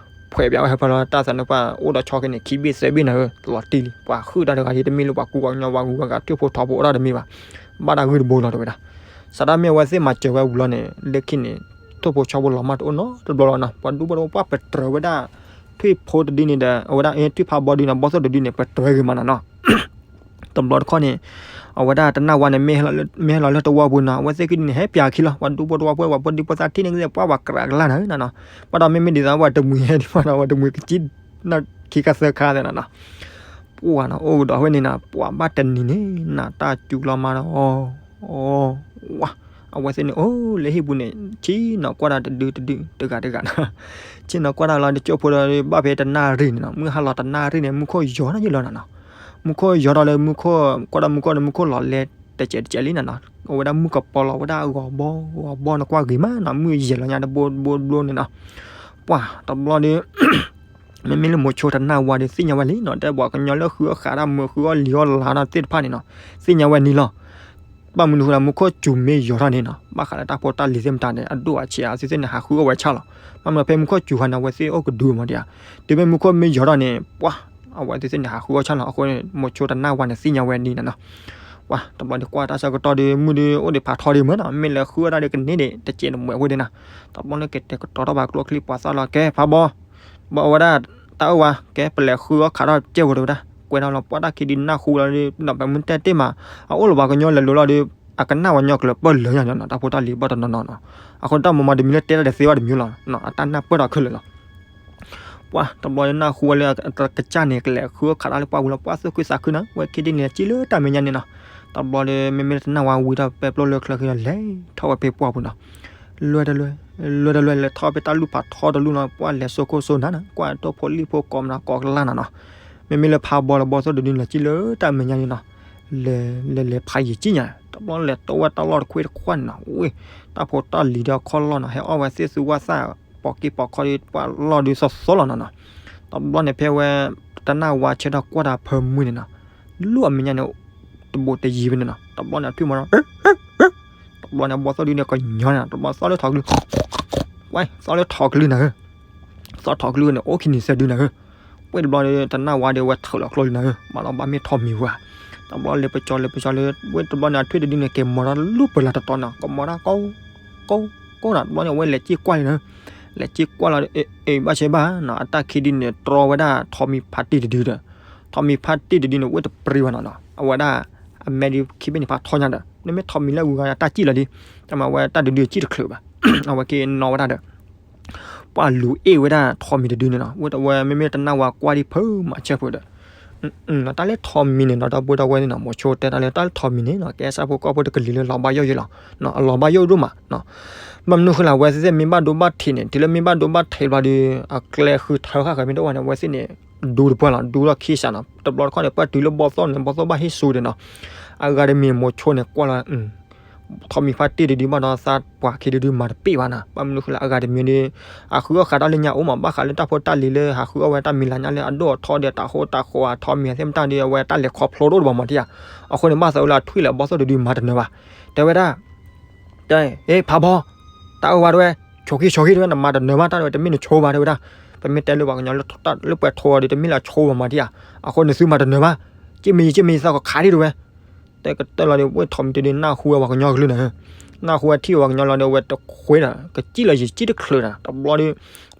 ဖှဲးဘၣ်ဝဲဟဲဖဲလီၤ တၢ်သးနၢၣ်ပှၢ်အိၣ်ဒီးဆီခဲန့ၣ် ခံဘ့ၣ်သၢဘ့ၣ်နီၤ လီၤတံၢ်လံ ပှၤဃုာ်တၢ်တဂၤဒ် တမ့ၢ်လၢပှၤကူပှၤကညီပှၤဂုၤပှၤဂၤ ထွံၣ်ဖိဆီဖိအိၣ်တၢ်တမ့ၢ်ဘၣ် ဘၣ်တၢ်ဂုၢ်တဘိလီၤတဲဝဲဒၣ် စးဒၣ်မ့ၢ်အဝဲသ့ၣ်မၤစၢၤဝဲဝံၤလီၤန့ၣ် လၢခံန့ၣ် ထိၣ်ဖိဆီဖိလီၤမၢ်တအိၣ်နီတဘျီလီၤနီၤ ပှၤဒူဖိတဝီဖိပှၢ်ပတြၢၤဝဲဒၣ် ထွံၣ်ဖိတဒုန့ၣ်ဒီး အဝဲဒၣ်ထွံၣ်ဖးဘီဒုန့ၣ် ဘီၣ်သိၣ်တဒုန့ၣ် ပတြၢၤဂ့ၤမးနီၤနီၤ တဘျီတခီၣ်န့ၣ် အဝဲဒၣ်တနၢ်ဝါန့ၣ် မ့ၢ်ဟဲလီၤလၢတဝီပူၤနီၤ အဝဲသ့ၣ်ခံဒုန့ၣ် ဟဲပၠးခံလီၤ ပှၤဒူဖိတဝီဖိ ပှၤဖိဒံဖိသၣ်ထံၣ်န့ၣ်ကသ့ၣ် ပှၤပှၤကြၢးကလၢ်နီၤနီၤ ဘၣ်ဒီးမ့မ့ၢ်ဒ်သိးပှၤတမှံၤဟဲဒံးဘၣ်ဒီး ပှၤတမှံၤကစံၣ် ခံခါသၢခါသ့နီၤနီၤ ပှၢ်နီၤ အိၣ်ကဒီးဝဲန့ၣ်နီၤ ပှၢ်ဘၣ်တနံၤန့ၣ် နၤတၢ်စူၤလီၤမးဒီး အီ ဝါ အဝဲသ့ၣ်န့ၣ် အိၣ်လၢဟံၣ်ပူၤန့ၣ် ဆ့ၣ်နီၤကွၢ်တၢ်တဒုတဒု တဂၤတဂၤနီၤ ဆ့ၣ်နီၤကွၢ်တၢ်လီၤ တကၠိဖိဒီး ဘၣ်ဖဲတနၣ်ရံၣ်န့ၣ်နီၤ မုၢ်ဟါလီၤတနၣ်ရံၣ်န့ၣ် မူခိၣ်ယီၤထီၣ်ယံၤလီၤနီၤနီၤ မူခိၣ်ယီၤထီၣ်လၢမူခိၣ် ကွၢ်ဒီးမူခိၣ်န့ၣ် မူခိၣ်လီၤလဲတစဲးတစဲးလံနီၤနီၤ အိၣ်ဝဲဒၣ်မုၢ်ကပီၤလီၤဝဲဒၣ်ဂီၤဘီ ဂီၤဘီန့ၣ်ကွၢ်ဂ့ၤမးနီၤ မုၢ်ယဲၢ်လီၤညါတဘိတဘိတဘိန့ၣ်နီၤ ပှၢ်တဘျီဒီး မ့မ့ၢ်လၢမိၤဆိတနၢ်ဝါဒီး သ့ၣ်ညါဝဲလံနီၤ တဲပှၤကညီလၢဃုအီၣ်ဃးတၢ်မုာ်ဃုအီၣ်လံၤအီၣ်လါတၢ်သ့ၣ်တဖၣ်န့ၣ်နီၤ သ့ၣ်ညါဝဲန့ၣ်လီၤ ဘၣ်မနုၤဃိလၢမူခိၣ်စူၤမ့ၢ်ယီၤထီၣ်န့ၣ်နီၤ, ဘၣ်ဃးလၢတၢ်ဖိတၢ်လံၤသ့ၣ်မတၤန့ၣ် အဒိၣ်အဆံးအသ့ၣ်န့ၣ် ဟးဃုအီၣ်ဝဲဆၣ်လီၤ. ဘၣ်မနုၤဖဲမူခိၣ်စူၤဟါန့ၣ် အဝဲသ့ၣ်အိၣ်ကဒုမးဒံးဧါ, တုၤမ့ၢ်မူခိၣ်မ့ၢ်ယီၤထီၣ်န့ၣ် ပှၢ် အဝဲသ့ၣ်န့ၣ် ဟးဃုအီၣ်ဆၣ်လီၤ. အဃိန့ၣ် မိၤဆိတနၢ်ဝါန့ၣ်သ့ၣ်ညါဝဲဒ်န့ၣ်နီၤ. ပှၢ် တဘျီဒုးကွၢ်တၢ်ဆၢကတီၢ်ဒီး မုၢ်ဒုးအိၣ်ဒံးဖးထီဒံးမ့ၢ်နီၤ, မ့ၢ်လဲၤဃုအီၣ်တၢ်ဒီးကန့ၢ်ဒံး တစဲးတမှဲးဝဲဒၣ်နီၤ. တဘျီန့ၣ်ကတဲာ်ကတီၤထီၣ်ဘၣ်ကျိချံပှၤသၣ်လီၤ, ကဲဖးဘီ ဘၣ်ဝဲဒၣ် တၢ်အၢၣ်ဝါ ကဲ ပလဲၤဃုအီၣ်ခးထီၣ်ကဲဝဲတဝဲဒၣ်, ကွဲးထီၣ်လီၤ ပှၢ်တၢ်ခံဒုးနၢ်ဟူလီၤဒီး ဒီးပမုၢ်တဲတ့ၢ်မး အအိၣ်လီၤဘၣ်ကညီလဲၤလိၤလီၤဒီး အကနၣ်ဝဲညီကလၢၤပၢၢ်လၢာ်ညါနီၤ, တၢ်ဖိတၢ်လံၤဘၣ်တနီၤနီၤနီၤ. အဃိတၢ်မၤမၤတမံၤလၢတဲတၢ်ဒီးသ့ဘၣ်တမံၤလီၤ, အတၢ်နၢ်ပၢၢ်ထီၣ်ခဲလၢာ်လီၤ. ပှၢ်တဘျီန့ၣ်နၢ်ဟူဝဲလၢအကစၢ်န့ၣ် ကလဲၤဃုအီၣ်ခးတၢ်လၢပှၢ်ပူၤလီၤ, ပှၢ်သူၣ်ခုသးခုနီၤ, ဝဲခံဒုးန့ၣ် စံၣ်လၢတၢ်မဲာ်ညါန့ၣ်နီၤ. တဘျီဒီး မ့မ့ၢ်တနၢ်ဝါဝံထီၣ်ပဲပျိၢ်လၢချၢဃံလီၤ လဲၤထီၣ်ဝဲဖဲပှၢ်ပူၤနီၤ. လွဲၢ်တလွဲၢ် လွဲၢ်တလွဲၢ် လဲၤထီၣ်ဖဲတၢ်လူၢ်ဖးထီတလူၢ်နီၤ, ပှၢ်လဲၤစိခိၣ်စိနၤနီၤ, ကွၢ်တိၢ်ဖိလံၣ်ဖိကိးမနုၤကိးကလၢ်နီၤနီၤ. မ့မ့ၢ်လၢဖးဘီလၢဘီသိၣ်တဒုန့ၣ် စံၣ်လၢတၢ်မဲာ်ညါန့ၣ်နီၤ, လဲၤလဲၤလဲၤဖးယံာ်စံၣ်ညါ, တဘျီလဲၤတိဝဲတၢ်လီၢ်တခွ့တခွါန့ၣ်နီၤ, ဝ့ၢ် တၢ်ဖိတၢ်လံၤဒီးအခီၣ်လီၢ်နီၤ, ဟဲအီၣ်ဝဲသ့ၣ်သူဝၣ်သၣ် ပိာ်က့ၤပိာ်ခီဒီး ပှၢ်လီၢ်ဒုးသီသီလီၤနီၤနီၤ. တဘျီန့ၣ်ဖဲဝဲ တနၢ်ဝါဆၢထီၣ်ကွၢ်တၢ်ဖၢမုၢ်န့ၣ်နီၤ, လူၢ်အမဲာ်ညါန့ၣ် တဘူးတယံၤဖဲန့ၣ်နီၤ, တဘျီန့ၣ်အထွံၣ်မီၤဒီး တဘျီန့ၣ် ဘီသိၣ်ဒုန့ၣ် ကညီန့ၣ်နီၤ, တဘျီသီလၢထီၣ်ကလုၢ်, ဝဲ သီလၢထီၣ်ကလုၢ်နၤဧၢ, သီထီၣ်ကလုၢ်န့ၣ် အိၣ်ခံနံၤသၢဒုနၤဧၢ, ဝ့ၢ်တဘျီဒီး တနၢ်ဝါဒီးဝဲထုးလီၤကျိလံနၤဧၢ, မၤလီၤဘၣ်မ့ၢ်ထီၣ်မံၤဝဲ, တဘျီလဲၤပကၠီလဲၤပကၠီလၢ ဝ့ၢ်တဘျီန့ၣ် အထွံၣ်တဒုန့ၣ် ကဲမီၤတၢ်လူၢ်ပၢၤလၢ်တတီၤနီၤ, ကမီၤတၢ်ကိး ကိးကိးနီၤ, တဘျီန့ၣ် အဝဲလဲၤစံၣ်ကွၢ်လံနၤဧၢ, လဲၤစံၣ်ကွၢ်လီၤ အ့ ဘၣ်ဆဲဘၣ်နီၤ, အတၢ်ခံဒုန့ၣ် တြီဝဲဒၣ်ထီးမံၤဖါတံၢ်တဒုဒီး, ထီးမံၤဖါတံၢ်တဒုန့ၣ် ဝ့ၢ်တပြံဝဲနီၤနီၤ, အဝဲဒၣ် အမဲာ်ဒုးခံဘ့ၣ်န့ၣ်ဖးထီညါဒီး နမ့ၢ်ထီးမံၤလၢအဂုၤအဂၤအတၢ်စံၣ်လီၤဒုး, တၢ်မၤဝဲတၢ်တဒုစံၣ်တချုးဘၣ်, အဝဲက့ၤနီၣ်ဝဲဒၣ်ဒီး ပှၢ်လူၤအ့ၣ်ဝဲဒၣ်ထီးမံၤတဒုန့ၣ်နီၤ, ဝ့ၢ်တဝဲမ့မ့ၢ်တနၢ်ဝါကွၢ်ဒံးဖုမၤဆၢဖုဒီး တၢ်လၢထီးမံၤန့ၣ်နီၤ, ဒီပုၢ်ဒီဝဲၢ်န့ၣ်နီၤ, မိၤဆိတဲတၢ်လၢတၢ်လၢထီးမံၤန့ၣ်နီၤ, ကဲဆၣ်ဖိကီၢ်ဖိတကလုာ်လၢလီၤဘၣ်ယိၣ်ယိၣ်လီၤ, အလီၤဘၣ်ယိၣ်ဒိၣ်မးနီၤ, ဘၣ်မနုၤဃိလၢအဝဲသ့ၣ်မ့ၢ်ဘၣ်ဒိဘၣ်ထံးန့ၣ်, တုၤလၢမ့ၢ်ဘၣ်ဒိဘၣ်ထံးဘျီဒီး အကျဲဃုထၢဃာ်ဃၢၤမ့ၢ်တအိၣ်ဘၣ်န့ၣ် အဝဲသ့ၣ်န့ၣ် ဒူတပှၢ်လီၤ, ဒူလီၢ်ခံစးနီၤ, တဘျီတခီၣ်န့ၣ် ပှၢ်တုၤလၢဘီသိၣ်န့ၣ် ဘီသိၣ်ဘၣ်ဟ့ၣ်ဆူဒီးနီၤ, အဂၤတမံၤမိၤဆိန့ၣ်ကွၢ်လီၤ ထီးမံၤဖါတံၢ်တဒုဘၣ်ဒီးသးပှၢ်ခံဒုဒုမၤတပ့ၢ်ဘၣ်နီၤ, ဘၣ်မနုၤဃိလၢအဂၤတမံၤဒီး အဃုအီၣ်ဃးတၢ်လၢညါအိၣ်မး, ဘၣ်ဃးလၢတၢ်ဖိတၢ်လံၤလၢဟးဃုအီၣ်ဝဲတၢ်မံၤလၢ်ညါလၢအဒိၣ်အထီဒီးတၢ်ဃိတၢ်ဃီအထီးမံၤသ့ၣ်မတၤဒီး အဝဲတၢ်လဲၤခီဖျိတအိၣ်တဘၣ်မးထံဧါ, အဃိန့ၣ် ဘၣ်သးအုးလၢအထွံၣ်လဲၤဘီသိၣ်တဒုမၤတနၢၤဘၣ်, တဲဝဲဒၣ် တဲ ဟ့ ဖးဘီ တၢ်အၢၣ်ဝါတဝဲ ဆိးက့ၤဆိးက့ၤတဝဲ နမၤတနၢၤဘၣ်တၢ်တဝဲ တမ့ၢ်နဆိဘၣ်တဲဝဲဒၣ်, ပမ့ၢ်တဲလၢပှၤကညီလၢ လၢပှဲၤထိဒီး တမ့ၢ်လၢဆိဘၣ်မးထံဧါ, အဃိန့ၣ်သုမၤတနၢၤဘၣ်, က့ၢ်မ့ၢ်ယံၤက့ၢ်မ့ၢ်ယံၤသးကခးဒံးတဝဲ, တဲကတၢၢ်လီၤဒီး ဝ့ၢ်ထီးမံၤတဒုန့ၣ် နၢ်ဟူဝဲပှၤကညီကလုၢ်နၤဧၢ, နၢ်ဟူဝဲထံၣ်ဝဲပှၤကညီလီၤဒီး အဝဲတဃဲဒီး ကစံၣ်လီၤယံၤစံၣ်တချုးနၤ, တဘျီဒီး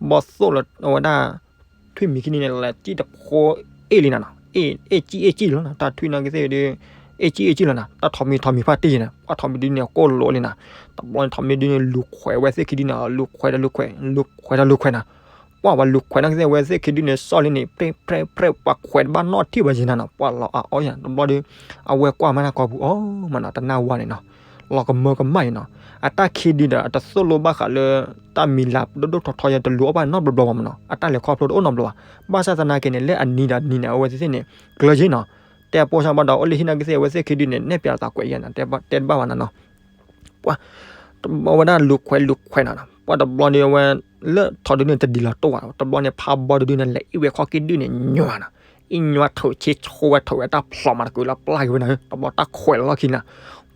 ဘီသိၣ်လၢအဝဲဒၣ် ထွံၣ်မံၤခံနံၤန့ၣ် လဲၤစံၣ်တဖိအ့ၣ်လံနၤနီၤ, အ့ၣ် အ့ၣ်စံၣ်အ့ၣ်စံၣ်လီၤနၤ, တၢ်ထွံၣ်နီၢ်ကသ့ၣ်ဒီး အ့ၣ်စံၣ်အ့ၣ်စံၣ်လီၤနၤ, တၢ်ထီးမံၤထီးမံၤဖါတံၢ်ယံၤနၤ, ပှၤထီးမံၤဒုန့ၣ် အကိၢ်လိာ်လံနၤ, တဘျီန့ၣ်ထီးမံၤဒုန့ၣ် လူၤခွဲးဝဲသ့ၣ်ခံဒုန့ၣ် လူၤခွဲးတၢ်လူၤခွဲး လူၤခွဲးတၢ်လူၤခွဲးနၤ, ပှၢ်ပှၤလူၤခွဲးနီၢ်ကသ့ၣ်ဝဲသ့ၣ်ခံဒုန့ၣ် စီၣ်လံန့ၣ် ဖြဲဖြဲဖြဲ ပှၤခွဲးတဘၣ်နီၣ်ထံၣ်ဝဲယံၤနၤနီၤ, ပှၢ်လီၤအါအီယံၤ, တဘျီဒီး အဝဲကွၢ်မးတၢ်ကိာ်ပူၤအီၤမးနီၤ, တနၢ်ဝါန့ၣ်နီၤ လီၤကမၢကမၣ်အံၤနီၤ, အတၢ်ခံဒုဒီး အတသိၣ်လိဘၣ်ဃးလၢ တၢ်မံၤလၤဒိၣ်ဒိၣ်ထီထီယံၤ တလူၤအီၣ်ဘၣ်နီတဘျီဘၣ်မးနီၤ, အတၢ်လဲၤခီဖျိတအိၣ်နီတဘျီဘၣ်, ဘၣ်ဆၣ်သနာ်က့န့ၣ် လၢအနံၤဒီးနံၤန့ၣ် အဝဲသ့ၣ်န့ၣ် ကျၢၤယံၤနီၤ, တဲအပိစၢ်ဘၣ်ဒီး အိၣ်လၢဟံၣ်နီၢ်ကသ့ၣ် အဝဲသ့ၣ်ခံဒုန့ၣ် နဲၣ်ပၠးသးကွဲးယံၤနီၤ, တဲတဘၣ်ဘၣ်နၤနီၤ ပှၢ် အဝဲဒၣ်လူၤခွဲးလူၤခွဲးနၤနီၤ, ပှၢ်တဘျီန့ၣ်အဝဲ လၢထီးဒုန့ၣ်တဒ်လီၤတိၢ်ဘၣ်, တဘျီန့ၣ်ဖးဘီတဒုန့ၣ် လဲၤအ့ၣ်ဝဲခီၣ်က့ၣ်ဒုန့ၣ် ညွၤနၤ, အ့ၣ်ညွၤထုးဆ့ဆိဝဲထုးဝဲတၢ်ဖျိးမးတကုာ်လၢပျၢ်က့ၤဝဲနၤ, တဘျီတၢ်ခွဲးလီၤလီၢ်ခံနၤ,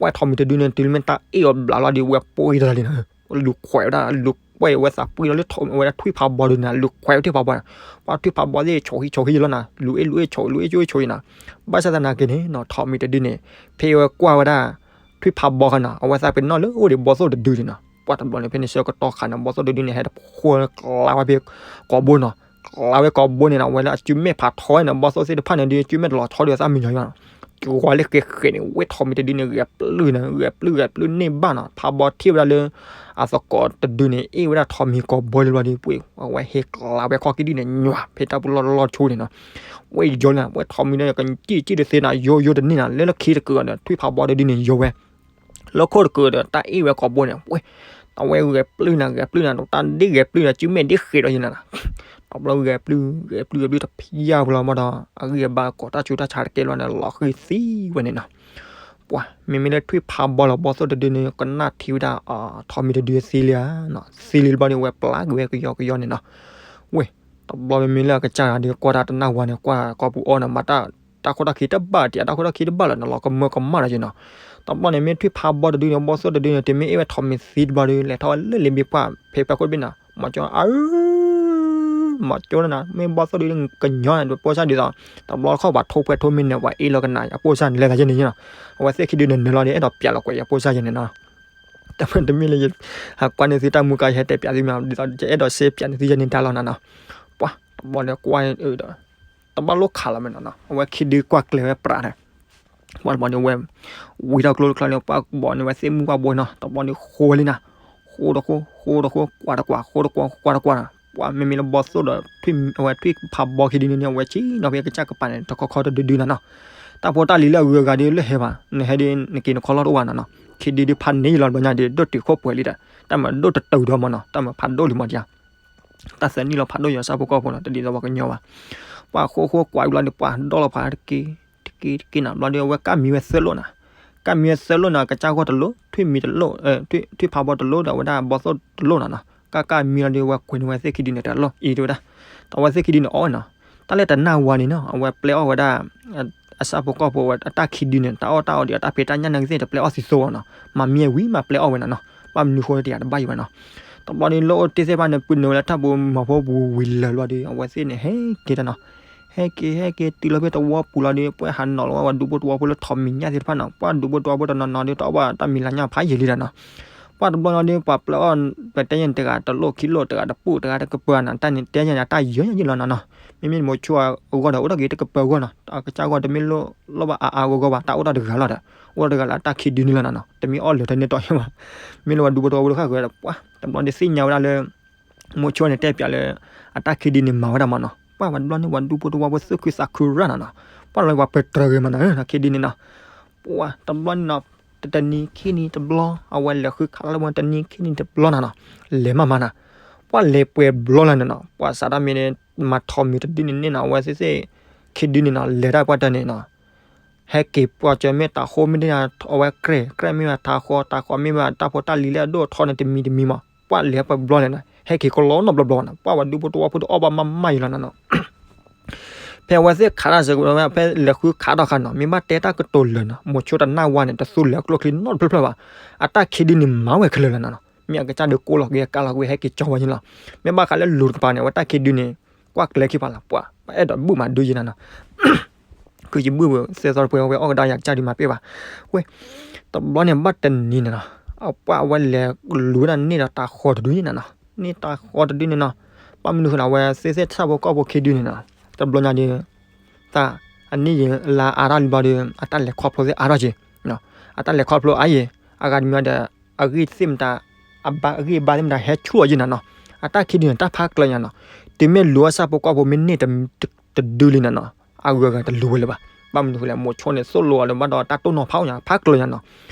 ပှၢ်ထီးမံၤတဒုန့ၣ် တုၤမ့ၢ်တၢ်အ့ၣ်အီၤဘျးလီၤဒီး ဝဲပှ့ၤတၢ်လံနၤ, လူၤခွဲးဝဲဒၣ် လူၤခွဲးဝဲသးပှ့ၤလီၤလၢထီးဝဲဒၣ်ထွံၣ်ဖးဘီဒုန့ၣ် လူၤခွဲးထွံၣ်ဖးဘီန့ၣ်, ပှၢ်ထွံၣ်ဖးဘီသ့ၣ်ဆိးဟံးဆိးဟံးလီၤနၤ, လူၤအ့ၣ်လူၤအ့ၣ်ဆိး လူၤအ့ၣ်ဆိးအ့ၣ်ဆိးယံၤနၤ, ဘၣ်ဆၣ်သနာ်က့န့ၣ်နီၤ ထီးမံၤတဒုန့ၣ် ဖဲအဝဲကွၢ်ဝဲဒၣ် ထွံၣ်ဖးဘီဃီနီၤ အဝဲသးပ့ၤနီၣ်လၢအိၣ်ဒံးဘီသိၣ်တဒုန့ၣ်နီၤ, ပှၢ်တဘျီန့ၣ် ဖဲန့ၣ်ဆၢကတီၢ်ခါန့ၣ် ဘီသိၣ်တဒုန့ၣ် ဟဲတဖှိၣ်ကျါဝဲဖဲကိာ်ဘိနီၤ, ကျါဝဲကိာ်ဘိန့ၣ်နီၤ အဝဲလၢအစုမဲာ်ဖးထီန့ၣ် ဘီသိၣ်သ့ၣ်တဖၣ်န့ၣ်ဒီး စုမဲာ်တလီၤဆီဒီးသးမံၤညီညီနီၤ, ကဝီၤလၢဃဲဃဲန့ၣ် ဝ့ၢ်ထီးမံၤတဒုန့ၣ် ဂဲၤပျုၢ်နၤ ဂဲၤပျုၢ်ဂဲၤပျုၢ်န့ၢ်ဘၣ်နီၤ, ဖးဘီထံၣ်ဝဲဒၣ်လၢ အသကိးတဒုန့ၣ် အ့ၣ်ဝဲဒၣ်ထီးမံၤကိာ်ဘိလံဘျီဒီး ပှ့ၤအဝဲဟ့ၣ်ကျါဝဲခီၣ်က့ၣ်ဒုန့ၣ် ညွၤ ဖဲတၢ်ပူၤလီၢ်လီၢ်ဆိန့ၣ်နီၤ, ဝ့ၢ်ယိၤန့ၣ် ဝ့ၢ်ထီးမံၤန့ၣ် ကစံၣ်စံၣ်တသ့နီၤ ယိယိတန့ၢ်နီၤ လၢလၢခံတကုာ်ဒီး ထွံၣ်ဖးဘီတဒုန့ၣ် ယိဝဲ လၢခိၣ်တကုာ်ဒီး တၢ်အ့ၣ်ဝဲကိာ်ဘိန့ၣ် ဝ့ၢ် အဝဲဂဲၤပျုၢ်နၤ ဂဲၤပျုၢ်နၤ တၢ်ဒ့ဂဲၤပျုၢ်နၤ စုမဲာ်ဒ့ဃဲၤဒီးယံၤနၤနီၤ, တဘျီဂဲၤပျုၢ် ဂဲၤပျုၢ်ဂဲၤပျုၢ်တဖျါဘျီမးဒီး အဂံၢ်အဘါကိးတၢ်ဆူးတၢ်ဆါတကဲလီၤန့ၣ် လီၤဃံၤသံဝဲန့ၣ်နီၤ, ပှၤ မ့မ့ၢ်လၢထွံၣ်ဖးဘီလီၤဘီသိၣ်တဒုန့ၣ် ကနၣ်ထံဝဲဒၣ် ထီးမံၤတဒုသံလံဧါ, သံလံတဘျီန့ၣ် ဝဲပျၢ်ကွံာ်ဝဲကယီကယီန့ၣ်နီၤ, ဝ့ၢ် တဘျီမ့မ့ၢ်လၢအကစၢ်ဂၤဒီး ကွၢ်တၢ်တနၢ်ဝါန့ၣ် ကွၢ်ကိာ်ပူၤအီၤန့ၣ် မၤတၢ် တၢ်ခိၣ်တၢ်ခံတဘၣ်တံၢ် တၢ်ခိၣ်တၢ်ခံတဘၣ်လၢၤ နလီၤကမၢကမၣ်ဒီးယဲနီၤ. တဘျီန့ၣ် မ့ၢ်ထွံၣ်ဖးဘီတဒုန့ၣ် ဘီၣ်သိၣ်တဒုန့ၣ် တမ့ၢ်အ့ၣ်ဝဲထိးမံၤသံတဘျီဒီး လဲၤထီၣ်ဝဲလၢလံာ်ဘ့ၣ်ပှၢ် ဖဲဖဲခိၣ်တဘ့ၣ်နီၤ မၤကၠီ အၢ မၤကၠီနၤ မ့ၢ်ဘီၣ်သိၣ်ဒုကညီနၤ ပိၢ်စၢ်ဒ်သိး တဘျီတခီၣ်ပှၤထိၣ်ဖှဲးထိၣ်မ့ၢ်နၢၤ ပှၤအ့ၣ်လီၤကနၣ် အပိၢ်စၢ်န့ၣ်လဲၤသးယဲန့ၣ်နီၤ. အဝဲသ့ၣ်ခံဒုန့ၣ်နၢၤလီၤဒီး အဲၣ်ဒိးပျးလီၤကွဲးယပိၢ်စၢ်ယဲန့ၣ်နီၤ. တမ့ၢ်တမ့ၢ်လၢ ဟးကွၢ်န့ၢ်သုတၢ်မူကါ ယဟဲတဲပျးသုမ့ၢ် ဒ်သိးယအဲၣ်ဒိးစ့ပျးန့ၢ်သုယဲန့ၣ်တၢ်လီၤနၤနီၤ. ပှၤတဘျီန့ၣ်ကွၢ် တဘၣ်လိၣ်ခးလီၤမ့ၢ်နီၤနီၤ အဝဲခံဒုကွၢ်ကျဲၤဝဲပြးဒီး ပှၤတဘျီန့ၣ်ဝဲ ဝံထီၣ်ကျိတချီန့ၣ် ပှၤဘီန့ၣ်ဝဲသ့ၣ်မုၣ်ပှၢ်ဘိနီၤ တဘျီန့ၣ်ဃိဝဲလံနၤ, ဃိတဃိ ဃိတဃိ ကွၢ်တကွၢ် ဃိတကွၢ် ကွၢ်တကွၢ်နီၤ. ပှၤမ့မ့ၢ်လၢဘီၣ်သိၣ်ဒီး ထွံၣ်အဝဲထွံၣ်ဖးဘီခံဒုန့ၣ် အဝဲဆ့ၣ်နီၤဖဲကစၢ်ကပၤန့ၣ် တခီခီတဒုဒုနၤနီၤ. တၢ်ဖိတၢ်လံၤလၢအဂုၤအဂၤဒုလၢဟဲဘၣ် နဟဲဒ်နက့ၤနခီလီၢ်တအိၣ်ဘၣ်နၤနီၤ. ခံဒုဒုဖးန့ၢ်ယလီၤတဘျီညါဒီး ဒိၣ်တုာ်ခိၣ်ပှဲၤလံဒီး တၢ်မၤဒိၣ်တတုာ်ဒီးမ့ၢ်နီၤ တၢ်မၤဖးဒိၣ်လံမ့ၢ်ဒ် တၢ်သၢနံၣ်လီၤဖးဒိၣ်ယီၤဆၣ်ဖိကီၢ်ဖိနီၤ တဒ်သိးပှၤကညီဘၣ်. ပှၤဃိဃိကွၢ်ဘျီန့ၣ် ပှၤဒီလီၤဖးတက့ၢ် တက့ၢ်တက့ၢ်နၤ ဘျီဒီးအဝဲကၢ်မံဝဲသၢလိၣ်နၤ, ကၢ်မံဝဲသၢလိၣ်နၤ ကစၢ်ဂီၢ်တလိၣ် ထွံၣ်မံတလိၣ် ထွံၣ်ဖးဘီတလိၣ်ဒီးအဝဲဒၣ်ဘီၣ်သိၣ်တလိၣ်နၤနီၤ. ကၢ်ကၢ်မံလီၤဒီး အဝဲကွဲးန့ၢ်ဝဲသ့ၣ်ခံဒုန့ၣ် တလိၣ်အံၤတဲဝဲဒၣ်. အဝဲသ့ၣ်ခံဒုန့ၣ်အီၣ်ဝဲနီၤ. တၢ်လၢတနၢ်ဝါန့ၣ်နီၤ အဝဲပျဲအီၣ်ဝဲဒၣ် အဆၣ်ဖိကီၢ်ဖိဝဲအတၢ်ခံဒုန့ၣ် တၢ်အီၣ်တၢ်အီဒီးအတၢ်ဖံးတၢ်ညၣ်န့ၣ်ကသ့ၣ် တပျဲအီၣ်သံသိဝဲနီၤ. မၤမံဝံၤမၤပျဲအီၣ်ဝဲနၤနီၤ ဘၣ်မနုၤဃိတယၤတဘၣ်ယံၤဘၣ်နီၤ. တဘျီန့ၣ်လၢအိၣ်တ့ၢ်သ့ၣ်တဖၣ်န့ၣ် ပုၢ်နုာ်ဝဲလၢတၢ်ပူၤမီၤဖိပူၤဝံၤလၢာ်ဘျီဒီး အဝဲသ့ၣ်န့ၣ် ဟဲက့ၤတနီၤ ဟဲက့ၤ ဟဲက့ၤတုၤလီၤဖဲတဝီပူၤလီၤဒီး ပှၤဟးနီၤလီၤဝဲပှၤဒူဖိတဝီဖိလၢထိးမံၤညၣ်သ့ၣ်တဖၣ်နီၤ. ပှၤဒူဖိတဝီဖိတနီၤနီၤဒီး တအီၣ်ဘၣ်တၢ်မံၤလၤညၣ်ဖးယံာ်လံဒီးနီၤ. ပှၤတဘျီလီၤဒီး ပှၤပျဲအီၣ် ပတဲယဲၢ်န့ၣ် တဂၤတလိၣ်ခံလိၣ် တဂၤတပူၣ် တဂၤတကပၤနီၤ. တၢ်န့ၣ်တဲယဲၢ်န့ၣ် တၢ်ယၢၤယံာ်လီၤနီၤနီၤ. မ့မ့ၢ်မိၤဆိအဂီၢ်ဒီး အိၣ်ထီၣ်က့ၤတကပၤအဂီၢ်နီၤ. အကစၢ်ဂီၢ်တမ့ၢ်လိၣ်ဘၣ်အါအါဂီၢ်ဂီၢ်ဘၣ် တၢ်အိၣ်ထီၣ်တဂၤလီၤဒီး အိၣ်ထီၣ်တဂၤလၢအတၢ်ခံဒုန့ၣ်လီၤနီၤနီၤ. တမ့ၢ်အီၣ်လၢာ်ထဲန့ၣ်တီယဲၢ်ဘၣ်. မ့ၢ်လၢပှၤဒူဖိတဝီဖိတဃၣ်ဃုာ်ဒီး ပှၤတဘျီန့ၣ်သ့ၣ်ညါဝဲဒၣ်လၢ မိၤဆိန့ၣ်တဲပျးလၢ အတၢ်ခံဒုန့ၣ်မၤဝဲဒၣ်မ့ၢ်နီၤ. ပှၤဝဲတဘျီန့ၣ် ပှၤဒူဖိတဝီဖိသူၣ်ခုသးခုရၣ်နီၤနီၤ. ပှၤလီၤပှၤပတြၢၤဂ့ၤမ့ၢ်နီၤ ခံဒုန့ၣ်နီၤ. ပှၤတဘျီန့ၣ်နီၤ တနံၤခံနံၤတဘျီ အဝဲလဲၤဃုခးလၢပှၤတနံၤခံနံၤတဘျီနီၤနီၤ. လဲၤမးမးနီၤ. ပှၤလဲၤပှဲၤဘျီလီၤန့ၣ်နီၤ ပှၤစးထီၣ်မ့ၢ်န့ၣ် မၤထိးမံၤတဒုန့ၣ်န့ၣ်နီၤ အဝဲသ့ၣ်သ့ၣ် ခံဒုန့ၣ်နီၤ လဲၤတၢ်ပှၢ်တၢၢ်န့ၣ်နီၤ ဟဲက့ၤပှၤကၢၤမ့ၢ်တၤဃိမ့ၢ်ဒ်န့ၣ် အဝဲကြဲၢ် ကြဲၢ်မ့ၢ်ဘၣ်တၤဃိ တၤဃိမ့ၢ်ဘၣ်တၢ်ဖိတၢ်လံၤလၢအဒိၣ်အထီန့ၣ် တမံၤတမံၤမး ပှၤလဲၤပှဲၤဘျီန့ၣ်နီၤ ဟဲက့ၤကလီနီတဘျီဘျီနီၤ ပှၤဝဲဒူဖိတဝီဖိဒီးအီၣ်ဘၣ်မးမးယံၤလီၤနီၤနီၤ ဖဲအဝဲသ့ၣ်ခးတၢ်စ့ၢ်ကီးဝဲ ဖဲလဲၤဃုခးထီၣ်ခါနီၤ မ့ၢ်ဘၣ်တဲတၢ်ကတိၤလၢာ်နီၤ မိၤဆိတနၢ်ဝါန့ၣ် တသူလဲၤကျိချံနီတဖျၢၣ်ဖျၢၣ်ဘၣ် အတၢ်ခံဒုန့ၣ်မၤဝဲခဲလၢာ်လီၤနီၤနီၤ မ့ၢ်အကစၢ်ဒုးကိးလီၤကွံာ်အကါလီၤကွံာ်ဟဲက့ၤကၠီဝဲန့ၣ်လီၤ မ့ၢ်ဘၣ်ဃးလၢလူၤတကပၤန့ၣ် အဝဲတၢ်ခံဒုန့ၣ် ကွၢ်ကျဲခံပၤလီၤ ပှၤ ပအဲၣ်ဒိးဘုၣ်မးဒုးယံၤနၤနီၤ ခုယဘုၣ်ဝဲသၢသီတပှဲၤဝဲအီၣ်ကဒါယၤကစၢ်ဒုးမၤပ့ၢ်ဘၣ် ဝဲ တဘျီန့ၣ်ဘၣ်တနံၤန့ၣ်နီၤ အပှၢ်အဝဲလဲၤလူၤဝဲဒၣ်န့ၢ်ဒီးတၤဃီတဒုန့ၣ်နီၤ န့ၢ်တၤဃီတဒုန့ၣ်နီၤ ဘၣ်မနုၤဃိန့ၣ် အဝဲသ့ၣ်သ့ၣ်ဆၣ်ဖိကီၢ်ဖိခံဒုန့ၣ်နီၤ တဘျီညါဒီး တၢ် အနံၣ်ယံၤလါအါထီၣ်လံဘျီဒီး အတၢ်လဲၤခီဖျိသ့ၣ်အါထီၣ်က့ၤ အတၢ်လဲၤခီဖျိအါယံၤ အဂၤတမံၤဒီး အဂံၢ်သ့ၣ်မတၤ အဘၣ်အဂံၢ်အဘါသ့ၣ်မတၤဟဲဆူၣ်အီၤယံၤနၤနီၤ အတၢ်ခံဒုန့ၣ် တၢ်ဖးကျၢၤညါနီၤ တုၤမ့ၢ်လူၤအဆၣ်ဖိကီၢ်ဖိမ့ၢ်န့ၢ်တဒုလံနၤနီၤ အဂုၤအဂၤတလူၤဝဲလၢၤဘၣ် ဘၣ်မနုၤဃိလဲၣ် မိၤဆိန့ၣ်သိၣ်လိအီၤလၢဘၣ်ဒီးတၢ်တိၢ်နီၤဖးအိၣ်ညါ ဖးကျၢၤညါနီၤ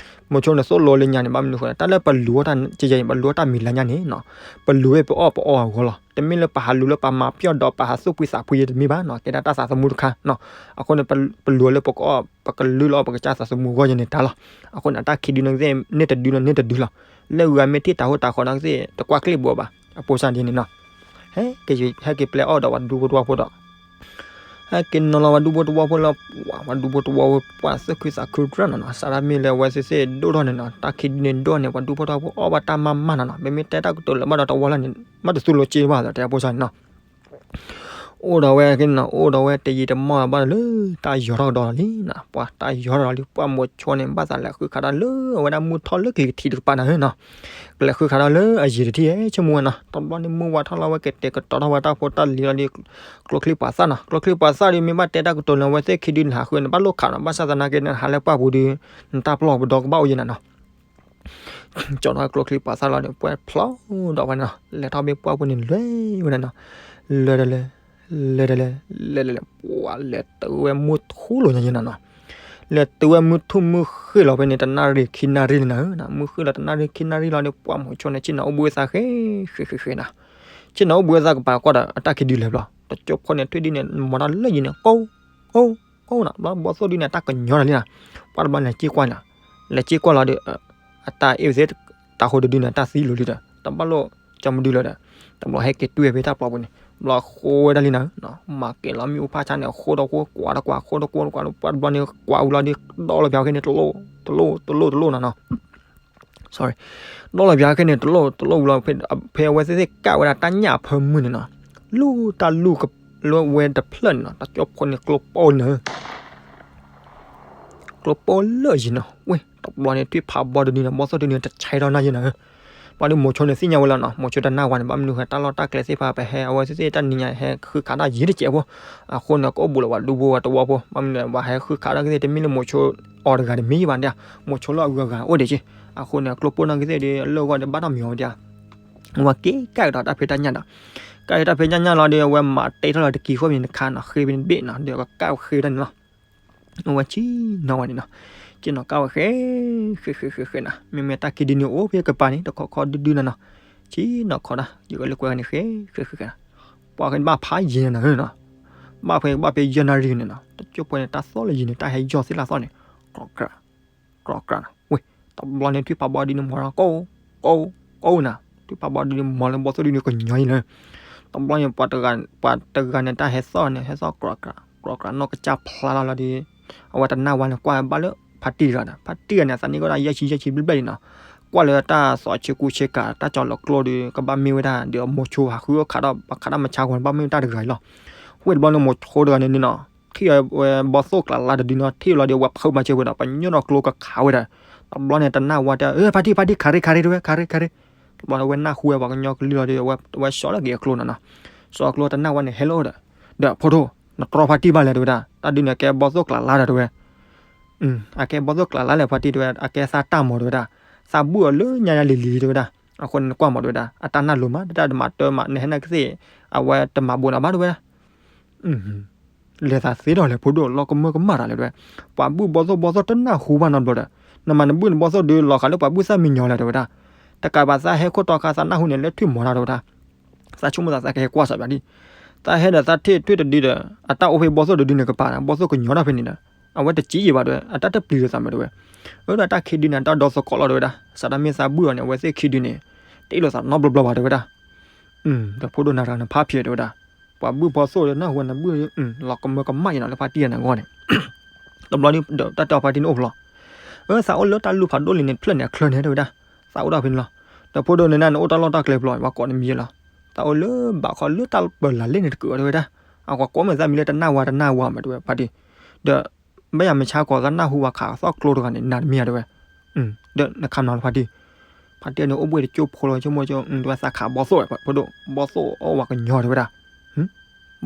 မိၤဆိန့ၣ်သိၣ်လိလၢညါန့ၣ် ဘၣ်မနုၤဃိလဲၣ် တၢ်လၢပလူၤအီၣ်တၢ်ကယဲၢ်အံၤ ပလူၤအီၣ်တၢ်မံၤလၤညါန့ၣ်နီၤ ပလူၤဝဲပအီၣ်ပအီအဂီၢ်လီၤ တမ့ၢ်လၢပဟးလူၤလၢပမၤပျီၢ်ဒီးပဟးသူၣ်ဖှံသးဖှံယဲတမ့ၢ်ဘၣ်နီၤ ကဲဒၣ်တၢ်သးသမူတခါနီၤ အဃိန့ၣ် ပလူၤလၢပကအီၣ် ပကလုၢ်လီၤအီၣ်ပကစၢ်သးသမူအဂီၢ်ယဲန့ၣ်တၢ်လီၤ အဃိန့ၣ် အတၢ်ခံဒုန့ၣ်ကသ့ၣ် န့ၢ်တဒုလီၤ န့ၢ်တဒုလီၤ လၢဂၤမ့ၢ်ထံၣ်တၤဟိတၤဃီန့ၣ်ကသ့ၣ် တကွၢ်ကျ့ၣ်ဘှီးဘၣ် အပိစၢ်ဒ်န့ၣ်နီၤ ဟဲက့ၤ ဟဲက့ၤပျဲအီၣ်ဒီးပှၤဒူဖိတဝီဖိဒီး ဟဲက့ၤနီၤလီၤပှၤဒူဖိတဝီဖိလၢ ပှၤဒူဖိတဝီဖိ ပှၤသူၣ်ခုသးခုတြၢ်နီၤနီၤ စးထီၣ်မ့ၢ်လၢအဝဲသ့ၣ်သ့ၣ်ဒိၣ်ထီၣ်န့ၣ်နီၤ တၢ်ခံဒုန့ၣ်ဒိၣ်န့ၣ် ပှၤဒူဖိတဝီဖိအီၣ်ဘၣ်တၢ်မးမးနီၤနီၤ မ့မ့ၢ်တဲတၢ်ကတိၤလၢာ်ဘၣ်ဒီးတဝီလၢန့ၣ် ဘၣ်တသူလိၤက့ဘၣ်ဒီးတဲအပိစၢ်န့ၣ်နီၤ အိၣ်ဒီးဝဲက့ၤနီၤ အိၣ်ဒီးဝဲတယံာ်တမီၢ်ဘၣ်ဒီးလၢ တၢ်ယီၤထီၣ်ကဒီးလီၤလံနီၤ ပှၤတၢ်ယီၤထီၣ်ဒီးလံ ပှၢ်မိၤဆိန့ၣ် ဘၣ်သးလဲၤဃုခးထီၣ်လၢအဝဲဒၣ်မုၢ်ထီၣ်လၢကလံၤကထံးတကပၤနၤနီၤ ကလဲၤဃုခးထီၣ်လၢအယံၤတထံၣ် ဆိကမိၣ်ဝဲနီၤ တဘျီန့ၣ်မုၢ်ဝါထီၣ်လီၤဝဲကတဲာ်ကတီၤထီၣ်ဝဲတၢ်ဖိတၢ်လံၤလီၤဒီး ကျိချံပှၤသၣ်နီၤ ကျိချံပှၤသၣ်ဒီးမ့ၢ်ဘၣ်တဲတၢ်ကတိၤန့ၣ် အဝဲသ့ၣ်ခံဒုန့ၣ် ဟးဃုန့ၣ် ဘၣ်လိၣ်ခးနီၤ ဘၣ်ဆၣ်သနာ်က့န့ၣ် ဟးလၢပှၢ်ပူၤဒီး နတၢ်ပျီပဒီကဘၣ်အိၣ်ယဲနၤနီၤ ကၠီထီၣ်ကျိချံပှၤသၣ်လီၤဒီး ပှဲၤဖျိဒီးဝဲနီၤ လဲၤထီၣ်ဘ့ၣ်ပှၢ်ပူၤန့ၣ် လဲၤဝဲနီၤ လဲၤတလဲၤ လဲၤတလဲၤ လဲၤတလဲၤ ပှၤလဲၤတုၤဝဲမုၢ်ထူၣ်လိာ်ညါယဲနၤနီၤ လဲၤတုၤဝဲမုၢ်ထူၣ်မုၢ်ဃ့ၢ်လီၤဖဲန့ၣ် တနၣ်ရံၣ်ခံနၣ်ရံၣ်န့ၣ်နၤ မုၢ်ဃ့ၢ်လီၤတနၣ်ရံၣ်ခံနၣ်ရံၣ်လီၤဒီး ပှၢ်မိၤဆိန့ၣ် ဆ့ၣ်နီၤအိၣ်ဘှံးသးဃဲ ဃဲ ဃဲ ဃဲနၤ ဆ့ၣ်နီၤအိၣ်ဘှံးသးကပၤကွၢ်ဒီး အတၢ်ခံဒုလဲၤဘျီ တကၠိဖိန့ၣ် ထွံၣ်ဒုန့ၣ် မၤတၢ်လၢယံၤန့ၣ် ကိၢ် ကိၢ် ကိၢ်နၤ ဘျီဘီၣ်သိၣ်ဒုန့ၣ် အတၢ်ကညီနၤလံနၤ ပှၢ်တဘျီလဲၤစ့ၢ်ကွၢ်နၤ လဲၤစ့ၢ်ကွၢ်လီၤဒီး အတၢ်အ့ၣ်ဝဲသ့ၣ် တၤဟိတဒုန့ၣ် တၢ်သံလိၤလံဒီး တဘၣ်လိၣ်ကၠီမဒုလၢၤဒီး တဘျီဟဲက့ၤတွံၢ်ဖဲတၢ်ပျီပူၤန့ၣ် ဘျီဃိဝဲဒၣ်လံနၤ, မၤကဲၤလီၤမ့ၣ်အူဖးဆါန့ၣ် ဃိဒီးဃိ ကွၢ်ဒီးကွၢ် ဃိဒီးဃိ ကွၢ်ဒီးကွၢ် ဘျီန့ၣ်ကွၢ်ဝံၤလီၤဒီး ဒီလီၤပၠးခဲန့ၣ် တလိၣ်တလိၣ်တလိၣ်နီၤနီၤ, sorry, ဒီလီၤပၠးခဲန့ၣ် တလိၣ်တလိၣ်ဝံၤလီၤ, ဖဲအဝဲသ့ၣ်သ့ၣ်ကၣ်ဝဲဒၣ်တၢ်ညၣ်အဖၢမုၢ်န့ၣ်နီၤ, လူၢ်တၢ်လူၢ်ကလၢဝဲတဖျၢၣ်န့ၣ်နီၤ, တၢ်ကၠီၣ်ဖိန့ၣ်ကျိပိၢ်နၤ ကျိပိၢ်လၢယံၤနီၤ, ဝဲတဘျီန့ၣ် ထွံၣ်ဖးဘီတဒုန့ၣ် ဘီၣ်သိၣ်တဒုန့ၣ် တဆဲးထီၣ်နၢ်ယံၤနၤဧၢ, ဘျီဒုးမိၤဆိန့ၣ်သ့ၣ်ညါဝဲလီၤနီၤ, မိၤဆိတနၢ်ဝါန့ၣ် ဘၣ်မနုၤဃိ တၢ်လီၢ်တၢ်ကျဲသ့ၣ်တဖၣ် ပဟဲအဝဲသ့ၣ်သ့ၣ်တၢ်နံၤညါ ဟဲဃုခးတၢ်ယံၤတစဲးဖိ, အဃိန့ၣ် ကအိၣ်ဘူးလီၤပှၤဒူဖိဝဲတဝီဖိ, ဘၣ်မနုၤ ပှၤဟဲဃုခးတၢ်ကသ့ၣ် တမ့ၢ်လၢမိၤဆိအီၤတဂၤတမ့ၢ်ဘၣ်ဒၣ်, မိၤဆိလၢအဂုၤအဂၤအိၣ်ဒံးက့, အဃိန့ၣ် ကျိပိၢ်နီၢ်ကသ့ၣ်ဒီး အလၢအဂီၢ်ဒီး ဘၣ်တၢ်မံၤအီၤဝဲဒၣ်, အဝဲက့ၤကၣ်ကဒီးတၢ်ဖံးတၢ်ညၣ်ဒီး, ကၣ်ကဒီးတၢ်ဖံးတၢ်ညၣ်လီၤဒီး အဝဲမၤတဲထီၣ်လီၤတက့ၤဃီမံၤတခါနီၤ, ဃ့ဖဲန့ၣ်တဘ့ၣ်နီၤ, ဒီးကကၣ်ဃ့ဝဲဒၣ်န့ၣ်လီၤ. အဝဲဆ့ၣ်နီၤဝဲန့ၣ်နီၤ, ဆ့ၣ်နီၤကၣ်ဝဲဃ့, ဃ့ဃ့ဃ့ဃ့နၤ, မ့မ့ၢ်တၢ်ခံဒုန့ၣ် အိၣ်ဖဲကပၤန့ၣ် တခီခီဒုဒုနၤနီၤ, ဆ့ၣ်နီၤခီဒၣ် ယကလၢကွဲးန့ၣ် ဃ့ဃ့ဃ့ဃ့နၤ, ပှၤကဘၣ်ဖးယံၤနၤနီၤ, ဘၣ်ဖဲကဘၣ်ဖဲယဲၢ်နၣ်ရံၣ်န့ၣ်နီၤ, တကၠိဖိန့ၣ် တၢ်သီၣ်လၢယံၤန့ၣ် တၢ်ဟဲယီၢ်သ့ၣ်လၢသီၣ်န့ၣ်, ကြၢးကြၢး ကြၢးကြၢးနီၤ, ဝဲ တဘျီန့ၣ် ထွံၣ်ဖးဘီဒုန့ၣ် မၤထီၣ်ကိၢ်ကိၢ်ကိၢ်နၤ, ထွံၣ်ဖးဘီဒုန့ၣ် မၤလၢဘီၣ်သိၣ်ဒုန့ၣ် ကညီအံၤလၢ, တဘျီန့ၣ် ပှၤတဂၤန့ၣ် တၢ်ဟဲသီၣ်န့ၣ် ဟဲသီၣ်ကြၢးကြၢး ကြၢးကြၢးနီၢ်ကစၢ်ဖျါလီၤလီၤဒီး, အဝဲတနၢ်ဝါန့ၣ် ကွၢ်ဘၣ်လၢဖါတံၢ်တဂၤဒီး ဖါတံၢ်တဂၤန့ၣ် အသးနံၣ်ကီၢ်ဒၣ်ယဲၢ်ဆံယဲၢ်ဆံဘျဲၣ်ဘျဲၣ်လံနီၤ, ကွၢ်လၢတၢ်စီၤဆ့ကူဆ့ကၤ တၢ်ကၠီၤလီၤကျိဒီး ကဘၣ်မ့ၢ်ဝဲဒၣ်ဒီး မိၤဆိဟးဃုခးဒီး ပှၤခးတၢ်မၤဆါဂီၤန့ၣ် ဘၣ်မ့ၢ်တၢ်တဂၤအံၤလီၤ, ဝဲတဘျီန့ၣ် မိၤဆိတဂၤန့ၣ်နီၤ ထံၣ်ဝဲဘီၣ်သိၣ်ကျးလါတဒုနီၤ ထံၣ်လီၤဒီး အဝဲဖုးမၤစၢၤဝဲဒီး ပညိၣ်ဒီးကျိကခးဝဲဒီး, တဘျီန့ၣ် တနၢ်ဝါတဲ အၢ ဖါတံၢ် ဖါတံၢ် ခးရ့ၣ်ခးရ့ၣ်တဲဝဲ ခးရ့ၣ်ခးရ့ၣ်, တဘျီန့ၣ် အဝဲနၢ်ဟူဝဲပှၤကညီကလုၢ်လီၤဒီး အဝဲစီၤလၢက့ၤအကျိနီၤနီၤ, စီၤကျိတနၢ်ဝါန့ၣ် ဟဲလီၤဒီး, ဒီးဖိဒိၣ် နတြီဖါတံၢ်ဘၣ်လဲၣ်တဲဝဲဒၣ်, တၢ်ဒုန့ၣ်ကဲဘီၣ်သိၣ်ကျးလါဒီးတဲဝဲ, အကဲဘီၣ်သိၣ်ကျးလါလဲၣ်ဖါတံၢ်တဲဝဲ အကဲသးတၢ်မၤတဲဝဲဒၣ်, သးဘုၣ်အီၤလၢညါညါလံၤလံၤတဲဝဲဒၣ်, အဃိန့ၣ်နကွၢ်မၤတဲဝဲဒၣ် အတၢ်နၢ်လိၤမး တၢ်တမၤတၢ်မး နဟဲနၢ်ကသ့ၣ်, အဝဲတမၤဘိးနၤဘၣ်တဲဝဲဒၣ် လဲၤသးသ့ဒီးလဲၣ်ဖိဒိၣ် လီၤကမၢကမၣ်တၢ်လဲၣ်တဲဝဲ, ပှၤဘုၣ်ဘီၣ်သိၣ်ဘီၣ်သိၣ်တနၢ်ဟူဘၣ်နီတဘျီဒီး, နမၤနဘုၣ်နဘီၣ်သိၣ်ဒုး လီၤဃာ်လၢပှၤဘုၣ်သၣ်မံညီၤလဲၣ်တဲဝဲဒၣ်, တကးဘၣ်သးဟဲခိၣ်တီခါသးနၢ်ဟူန့ၣ် လၢထွံၣ်မီၤတၢ်တဲဝဲဒၣ်, သးဆိကမိၣ်သးသးကဟဲကွၢ်စးဘၣ်ဒံး, သးဟဲဒီးသးထံၣ်ထွံၣ်တဒုဒီး အတၢ်အိၣ်ဖဲဘီၣ်သိၣ်တဒုန့ၣ်ကပၤ ဘီၣ်သိၣ်ကညီၤတၢ်ဖဲန့ၣ်ဒီး, အဝဲတစံးယံာ်ဘၣ်တဲဝဲ အတၢ်တပျံၤလိာ်သးမးတဲဝဲ, အၢဒီးတၢ်ခံဒုန့ၣ် တၢ်ဒီသကိးလီၤတဲဝဲဒၣ်, စးထီၣ်မ့ၢ်သးဘုၣ်အီၤန့ၣ် အဝဲသ့ၣ်ခံဒုန့ၣ် တအ့ၣ်လိာ်သးနီတဘျီဘျီဘၣ်တဲဝဲဒၣ် ဒီးဖိဒိၣ်နၤတဂၤန့ၣ်ဖးဖျဲးတဲဝဲဒၣ်, ပှၤဘုၣ်ဘီၣ်သိၣ်ဒီးနၢ်ဟူနဘုၣ် လီၤကမၢကမၣ်ယံာ်နီၤလၢဖါတံၢ်အံၤန့ၣ်အဂီၢ်န့ၣ်, တဘျီဒီးတၢ်တဲအီၤဖါတံၢ်န့ၣ်အိၣ်ဖျိ, အၢ သးအိၣ်လၢတၢ်လူၢ်ဖးဒိၣ်လံန့ၣ် တဖျၢၣ်န့ၣ်အချၢန့ၣ်တဲဝဲဒၣ်, သးအိၣ်ဒၣ်ဖဲန့ၣ်လီၤ, ဒီးဖိဒိၣ်န့ၣ်နၢ်န့ၣ်အိၣ်တၢ်လီၢ်တၢ်ကျဲဖျိ ပှၤကိးနမံၤလီၤ, သးအိၣ်လၢဘးခီလၢတၢ်ပၢၤလၢ်လ့ၣ်န့ၣ်တကုးအီၤတဲဝဲဒၣ်, အကွၢ်ကိးမ့ၢ်သးမံၤလၢတနၢ်ဝါတနၢ်ဝါမးတဲဝဲဖါတံၢ်, ဒီး ဘၣ်ယၤမ့ၢ်ဆါကီးသးနၢ်ဟူဝဲခးသီၣ်ကျိတဂၤန့ၣ် နၤတမံၤဧါတဲဝဲ, ဒီးနခးမနီၤလၢဖါတံၢ်, ဖါတံၢ်န့ၣ်အိၣ်ဘှ့ၣ်တကၠိဖိလီၤ ဆိကမိၣ်တဲဝဲသးခးဘီၣ်သိၣ်ဝဲ ဖိဒိၣ် ဘီၣ်သိၣ်အီၣ်ဝဲကညီတဲဝဲဒၣ်,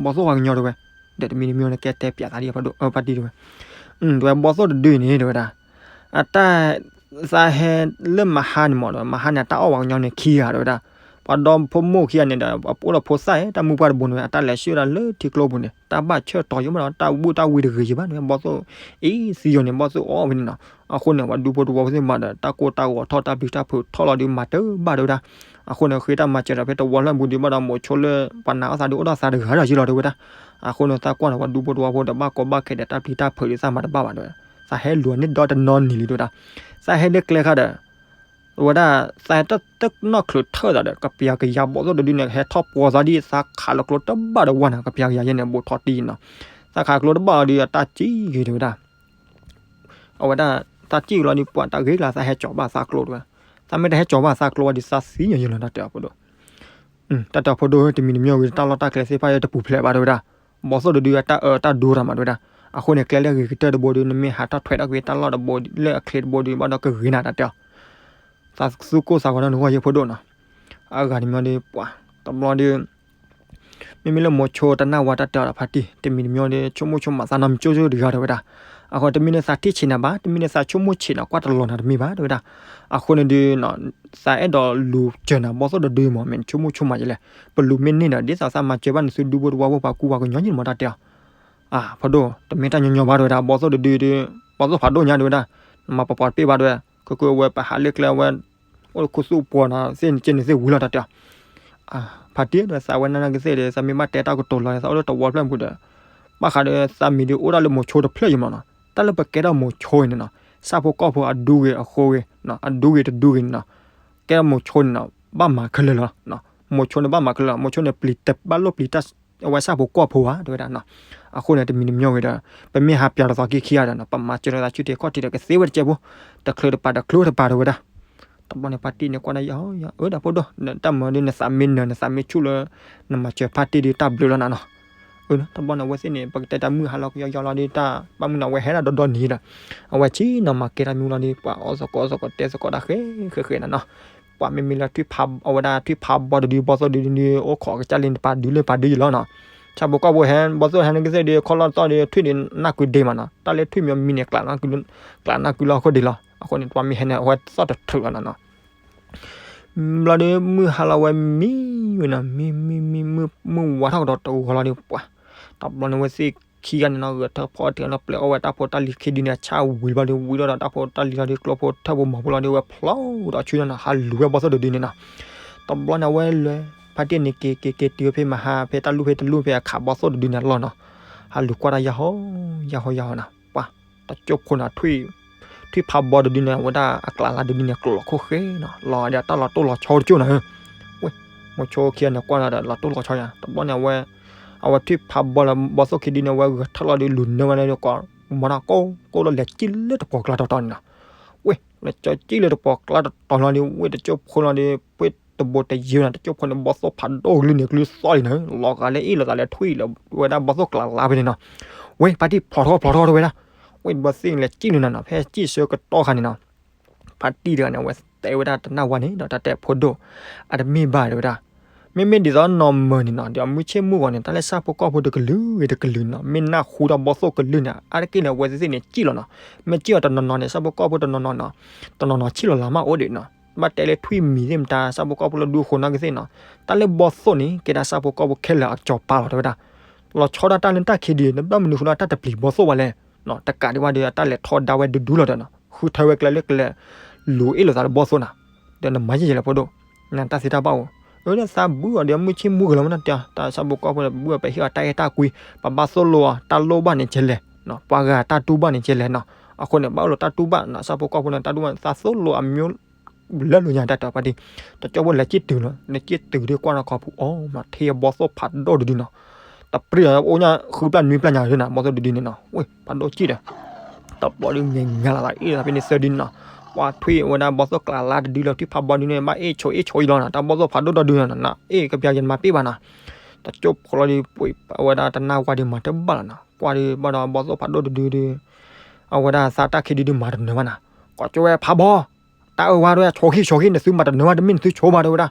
ဘီၣ်သိၣ်ဝဲကညီတဲဝဲ, ဒီးတမံၤတမံၤန့ၣ်ကဲတဲပၠးသးဒ်ဖါတံၢ်တဲဝဲ, တဲဝဲဘီၣ်သိၣ်တဒုန့ၣ်တဲဝဲဒၣ်, အတၢ် သးဟဲလၢမဟါန့ၣ်မးဒီး မဟါန့ၣ် အတၢ်အီၣ်ဝဲကညီန့ၣ်ခံဂၤတဲဝဲဒၣ်, ပှၤဒီဖိမိၢ်ခံဂၤန့ၣ်ဒီး အအိၣ်ဒီးဖိသၣ် တၢ်မုၢ်ပှၢ်တဘိန့ၣ် အတၢ်လဲၤဆှၢဒၣ်လၢထံကျိပူၤန့ၣ် တၢ်ဘၣ်ဆၢၣ်တီၤယိာ်မးဒီး တၢ်ဘူၣ်တၢ်ဝံတဂ့ၤယံၤဘၣ်န့ၣ် ဘီၣ်သိၣ်အံၤသံယိာ်န့ၣ် ဘီၣ်သိၣ်အီၣ်ဝဲန့ၣ်နီၤ, အဃိန့ၣ် ပှၤဒူဖိတဝီဖိသ့ၣ်မးဒီး တၢ်ကိၢ်တၢ်ဂီၤထီၣ် တၢ်ပျံၤတၢ်ဖုးထီၣ်လီၤဒီး မၤတဘၣ်တဲဝဲဒၣ်, အဃိန့ၣ် ဃ့တၢ်မၤစၢၤဒီး ဖဲတဝီဖျၢၣ်ပူၤဒီး ဘၣ်ဒီးမိၤဆိလၢပှၤနာ်အီၣ်သးဒီး အိၣ်ဒီးသးတဂၤဒီးယံၤလီၤတဲဝဲဒၣ်, အဃိန့ၣ် သးကွၢ်န့ၣ် ပှၤဒူဖိတဝီဖိဒီး ဘၣ်ကိးဘၣ်ခဲဒီး တၢ်ပျံၤတၢ်ဖုးဒီး သးမၤတဘၣ်ဘၣ်တဲဝဲဒၣ်, သးဟဲလူၤန့ၢ်ဒီတနီၤနံၤလံတဲဝဲဒၣ်, သးဟဲလၢကျဲခါဒီး ဝဲဒၣ် သးဟဲတနီၣ်ချုးထၢၣ်သးဒီး ကပျၤကယၤဘီၣ်သိၣ်တဒုန့ၣ် ဟဲထီၣ်ပှီၤသးဒ်သးခးလီၤကျိတဘၣ်ဒီးဝဲန့ၣ် ကပျၤကယၤယဲန့ၣ် ဘူးထီၣ်တံၢ်နီၤ, သးခးကျိတဘၣ်လီၤဒီး အတၢ်စံၣ်ဂ့ၤတဲဝဲဒၣ်, အဝဲဒၣ် သးစံၣ်ဂ့ၤလီၤဒီး ပှၤတၢ်ဂ့ၤကျါ သးဟဲကၠီၤဘၣ်သးကျိတဲဝဲ, သးမ့ၢ်တဟဲကၠီၤဘၣ်သးကျိဝဲဒီး သးသံယံၤယံၤလီၤ တၢ်တဲအီၤဖိဒိၣ် တၢ်တဲအီၤဖိဒိၣ် တမံၤတမံၤဝံၤ တၢ်လီၢ်တၢ်ကျဲသ့ၣ်တဖၣ်တပူၤဖျဲးဘၣ်တဲဝဲဒၣ်, ဘီၣ်သိၣ်တဒုအတၢ်အၢတၢ်ဒိတၢ်မးတဲဝဲဒၣ်, အဃိန့ၣ် ကျဲလၢအဂ့ၤကတၢၢ်တဘိဒီး နမ့ၢ်ဟးထီၣ်ထွဲထီၣ်ကွံာ်တၢ်လီၢ်တဘိလၢအချ့တဘိဒီး ဘၣ်ဒီးကဂ့ၤနၤတၢ်တဲအီၤ, သးသူၣ်ကိၢ်သးဂီၤနီၢ်နဂီၢ်ယဲဖိဒိၣ်နီၤ, အဂၤတမံၤဒီး ပှၤတဘျီဒီး မ့မ့ၢ်လၢမိၤဆိတနၢ်ဝါတၢ်တဲအီၤဒီးဖါတံၢ် တမံၤတမံၤဒီး ဆိကမိၣ်ဆိကမးသးနီတမံၤကၠိကၠိတဂၤတဲဝဲဒၣ်, အဃိတမ့ၢ်လၢသးထံၣ်ဆံးနၤဘၣ် တမ့ၢ်လၢသးဆိကမိၣ်ဆံးနၤ ကွၢ်တလီၤနၤတမ့ၢ်ဘၣ်တဲဝဲဒၣ်, အဃိန့ၣ်ဒီး သးအဲၣ်ဒိးလူၤစၢၤနၤ ဘီၣ်သိၣ်တဒုမး မ့ၢ်နဆိကမိၣ်ဆိကမးယဲလဲၣ်, ပလူၤမ့ၢ်န့ၢ်ဒီး ဒ်သိးသးမၤစၢၤဘၣ်နသုဒူဖိတဝီဖိပှၤကူပှၤကညီယဲန့ၣ်မးတၢ်တဲအီၤ, အၢ ဖိဒိၣ် တမ့ၢ်တၢ်ညီညီဘၣ်တဲဝဲဒၣ် ဘီၣ်သိၣ်တဒုဒီး ဘီၣ်သိၣ်ဖးဒိၣ်ညါတဲဝဲဒၣ်, နမၤပှၤပှၤတပ့ၢ်ဘၣ်တဲဝဲ, ခဲကဝဲပဟးလၢကျဲဝဲ အိၣ်လၢခူသူၣ်ပှီၤနီၤ သ့ၣ်နက့န့ၣ်သ့ၣ်ဝံၤလီၤတၢ်တဲအီၤ, ဖါတံၢ်ဒီးသးဝဲနၢ်နၢ်ကသ့ၣ်ဒီး သးမ့ၢ်ဘၣ်တဲတၢ်ကတိၤလီၤ သးအိၣ်လၢတဝီဖျၢၣ်ပူၤဒီး ဘၣ်ဃးဒီးသးမံၤဒီးအိၣ်ဒၣ်လၢမိၤဆိတဖျၢၣ်ယံၤမးနီၤ, တၢ်လၢပကဲထီၣ်မိၤဆိအံၤန့ၣ်နီၤ ဆၣ်ဖိကီၢ်ဖိအဒူဂ့ၤအဃိဂ့ၤ အဒူဂ့ၤတဒူဂ့ၤန့ၣ်နီၤ, ကဲထီၣ်မိၤဆိန့ၣ်နီၤ ဘၣ်မၤခဲလၢာ်လီၤ, မိၤဆိန့ၣ်ဘၣ်မၤကလၢာ် မိၤဆိန့ၣ်ပျံၤတဘၣ်လိၣ်ပျံၤတၢ် အဝဲဆၣ်ဖိကီၢ်ဖိဧါ တဲဝဲဒၣ်နီၤ. အဃိန့ၣ် တမံၤတမံၤဝဲဒီး ပမ့ၢ်ဟးပၠးတသီခံခံဂၤဒီးနီၤ ပမၤစၢၤလီၤသးဆူထံးခီၣ်ထံးဒီးကသ့ဝဲတကဲးဖိ တချုးတပၤတချုးတပၤ တဲဝဲဒၣ်. တဘျီန့ၣ် ဖါတံၢ်န့ၣ်ကွၢ်ဒၣ်ယၤ အၢ ဒီဖိဒိၣ် တၢ်မၤဒ်နသးမ့ၢ်နၢၤ နသးမ့ၢ်ဆူၣ်လၢ နမၤစၢၤဖါတံၢ်ဒ်တၢ်ဘျုးလီၤနၤနီၤ. တဘျီန့ၣ် အဝဲသ့ၣ်န့ၣ် ပကတဲတၢ်မုၢ်ဟါလီၤကယီယီလီၤဒ်တၢ် ဘၣ်မုၢ်နၤဝဲဟဲဒၣ်ဒီဒီနံၤဒီး အဝဲဆ့ၣ်နီၤမၤကဲတၢ်မံၤလီၤဒ် ပှၤအီၣ်သကိးအီသကိးတဲသကိးတၢ်ဃဲဃဲဃဲနၤနီၤ. ပှၤမ့မ့ၢ်လၢ အဝဲဒၣ်ထွံၣ်ဖးဘီတဒု ဘီသိၣ်တဒုဒ် အိၣ်ခိးကစၢ်လံနပၤဒုလၢပၤဒုယံၤလီၤနီၤ. ဆၣ်ဖိကီၢ်ဖိဟဲ ဘီသိၣ်ဟဲန့ၣ်ကသ့ၣ်ဒ် ခီၣ်လီၢ်သီၣ်ဒ် ထွံၣ်ဒ်နၢ်ကွံဒ့မးနီၤ တၢ်လၢထွံၣ်မံၤမံၤန့ၣ် ကျးနၢ်ကွံလီၤအဃိဒ်လီၤ. အဃိန့ၣ် ပှၤမ့ၢ်ဟဲန့ၣ် အဝဲသီၣ်တထုးလီၤနၤနီၤ. ဘျီဒီးမုၢ်ဟါလီၤဝဲမံဝဲနီၤ မံမံမံမုၢ်ဝါထီၣ်ကဒီးတဂီၤလီၤဒီးပှၤ တဘျီန့ၣ်ဝဲသ့ၣ်ခံဂၤန့ၣ်နီၤ ဂဲၤထၢၣ်ဖီအီၣ်တ့ၢ်နီၤ ပျဲအီၣ်ဝဲတၢ်ဖိတၢ်လံၤခံဒုန့ၣ် အဆၣ်ဝံၤဘျီဒီး ဝံၤဒီးတၢ်ဖိတၢ်လံၤလီၤဒီး ကျိဖိထၢၣ်ဖိမၤဖိလီၤဒီး ဝဲဖျီဒီးဆူညါနီၤ ဟးလူၤဝဲဘီသိၣ်တဒုန့ၣ်နီၤ. တဘျီန့ၣ်အဝဲလဲၤ ဖါတံၢ်န့ၣ်က့ၤက့ၤက့ၤတုၤဖဲမဟါ ဖဲတၢ်လူၢ်ဖဲတလူၢ်ဖဲအခးဘီသိၣ်တဒုန့ၣ်အလီၢ်နီၤ. ဟးလူၤကွၢ်တၢ်ယၢ်ဟီယၢ်ဟီယၢ်ဟီနီၤ ပှၤ တကၠိဖိနီၤ ထွံၣ်ဖးဘီတဒုန့ၣ် အဝဲဒၣ်အကျးလါတဒုန့ၣ် ကျိးခိၣ်ဃဲနီၤ လီၤဒီးတၢ်လီၤတိၢ်လီၤဆီတကၠိနီၤ. ဝဲ မိၤဆိခံဂၤန့ၣ်ကွၢ်ဒီးလီၤတိၢ်လီၤဆီယါ တဘျီန့ၣ်အဝဲ အဝဲထွံၣ်ဖးဘီလၢဘီသိၣ်ခံဒုန့ၣ် အဝဲဂဲၤထၢၣ်လီၤဒီး လူၤနၢဝဲန့ၣ်ဒီး ကိးမီၤနီၤ ကိးကိးလီၤ လဲၤစံၣ်လၢတပှီၤကျါတီတီန့ၣ်နီၤ. ဝဲ လဲၤကၠီစံၣ်လၢတပှီၤကျါတီတီလီၤဒီး ဝဲတကၠိဖိလီၤဒီး ပှ့တဘိတယံၤနီၤ တကၠိဖိန့ၣ် ဘီသိၣ်ဖးဒိၣ်ကလုၢ်န့ၣ် ကလုၢ်သီၣ်လံနီၤ လီၤဂာ်လၢအ့ၣ်လိာ်သးလၢထွံၣ်လၢဝဲဒၣ်ဘီသိၣ်ကျးလါဖဲန့ၣ်နီၤ. ဝဲ ဖါတံၢ်ဖျိးထီၣ်ဖျိးထီၣ်တဲဝဲဒၣ်. ဝဲဘီသိၣ်န့ၣ်လဲၤစံၣ်လၢနၤနီၤ ဖဲစံၣ်ဆၢကတီၢ်ခါန့ၣ်နီၤ ဖါတံၢ်တဂၤန့ၣ် အဝဲတဲဝဲဒၣ်တနၢ်ဝါန့ၣ်ဒီး တၢ်တဲဖိဒိၣ် အတမ့ၢ်ဘၣ်တဲဝဲဒၣ်. မ့မ့ၢ်ဒ်သိးနီၢ်မၢၤန့ၣ်နီၤ ဒီးမုၢ်ဆ့ၣ်မုၢ်ဂီၤန့ၣ် တၢ်လၢဆၣ်ဖိကီၢ်ဖိတကလုာ်တကလုာ်နီၤ မ့ၢ်နၢ်ဟူဒီးဘီသိၣ်ကလုၢ်န့ၣ် အါတက့ၢ်လၢအဝဲသ့ၣ်န့ၣ်စံၣ်လီၤနီၤ. မ့ၢ်စံၣ်အီၤတနီၤနီၤန့ၣ် ဆၣ်ဖိကီၢ်ဖိတနီၤနီၤနီၤ တနီၤနီၤဆံၣ်လီၤလါမးအိၣ်ဒံးနီၤ. ဘၣ်တဲလၢထွံၣ်မံၤသ့ၣ်မတၤ ဆၣ်ဖိကီၢ်ဖိလၢဒူဃိၤနီၢ်ကသ့ၣ်နီၤ တၢ်လၢဘီသိၣ်န့ၣ် ကဲဒၣ်ဆၣ်ဖိကီၢ်ဖိခဲလၢာ်အကစီၤပၤလီၤတဲဝဲဒၣ်. လီၤဆီဒၣ်တၢ်လၢတၢ်ခံဒု နဘၣ်မနုၤဃိလၢတၢ်တပျံၤဘီသိၣ်ဘၣ်လဲၣ်. တကးဒံးဘၣ်ဒီး တၢ်လဲၤထီဒါဝဲဒူဒူလီၤဒီးနီၤ ဃုထၢဝဲကျဲလၢကျဲ လူၤအ့ၣ်လိာ်သးလၢဘီသိၣ်နီၤ. ဒီးနမၤယဲၢ်ယဲၢ်လၢဖိဒိၣ် နတၢ်သ့တၢ်ဘၣ်အိၣ် အၢ ဒီးသးဘုအီၤဒီးမုၢ်ဆ့ၣ်မုၢ်ဂီၤလီၤမးနီၤ တၢ်ဆၣ်ဖိကီၢ်ဖိဒီးဘုအီၤ ပဟ့ၣ်အီၤတၢ်အဲၣ်တၢ်ကွံ ပဘၣ်သိၣ်လိအီၤ တၢ်လိၣ်ဘၣ်န့ၣ်ကဲလဲၣ် ပှၤဂၤတၢ်တူၢ်ဘၣ်န့ၣ်ကဲလဲၣ်နီၤ. အဃိန့ၣ် ဘၣ်အိၣ်လီၤတၢ်တူၢ်ဘၣ်နီၤ ဆၣ်ဖိကီၢ်ဖိန့ၣ် တၢ်တူၢ်ဘၣ် သးသိၣ်လိအမံၤ လၢလိာ်ညါတၢ်တၢ်ပှၤဒ် တကၠိဖိလဲၤစံၣ်တုၤလီၤ လဲၤစံၣ်တုၤဒီးကွၢ်နီၤခီပူၤအီၤမး ထံၣ်ဘီသိၣ်ဖးဒိၣ်တဒုနီၤ တပြံၢ်အီၤအိၣ်ညါဃုပျၢ်နွံပျၢ်ညါဒုနီၤ ဘီသိၣ်တဒုန့ၣ်နီၤ ဝဲ ဖးဒိၣ်စံၣ်ဒီး တဘျီဒီးငဲၤငါလီၤသးအ့ၣ်သးဖဲန့ၣ်သၢဒုနီၤ ပှၤထွံၣ်ဝဲဒၣ်ဘီသိၣ်ကျးလါတဒုလၢထွံၣ်ဖးဘီဒုန့ၣ် ဘၣ်အ့ၣ်ဆိးအ့ၣ်ဆိးအံၤလီၤနီၤ တၢ်ဘီသိၣ်ဖးဒိၣ်ဒီဒုနီၤ နအ့ၣ်ကပျၢ်ယနမၤပ့ၢ်ဘၣ်နီၤ တကၠိဖိလီၤဒီး ပှ့ၤဝဲဒၣ်တနၢ်ဝါဒီးမၤတဘၣ်လီၤနီၤ ကွၢ်ဒီးဘၣ်ဒီးဘီသိၣ်ဖးဒိၣ်တဒုဒီး အဝဲဒၣ်သးတၢ်ခံဒုဒုမၤတနၢၤဘၣ်နီၤ ကိးကၠိဝဲဖးဘီ တၢ်အၢဝါဒၣ် ဆိးခံဆိးခံ နသုမၤတနၢၤဘၣ် တမ့ၢ်နသုဆိးဘၣ်တဲဝဲဒၣ်.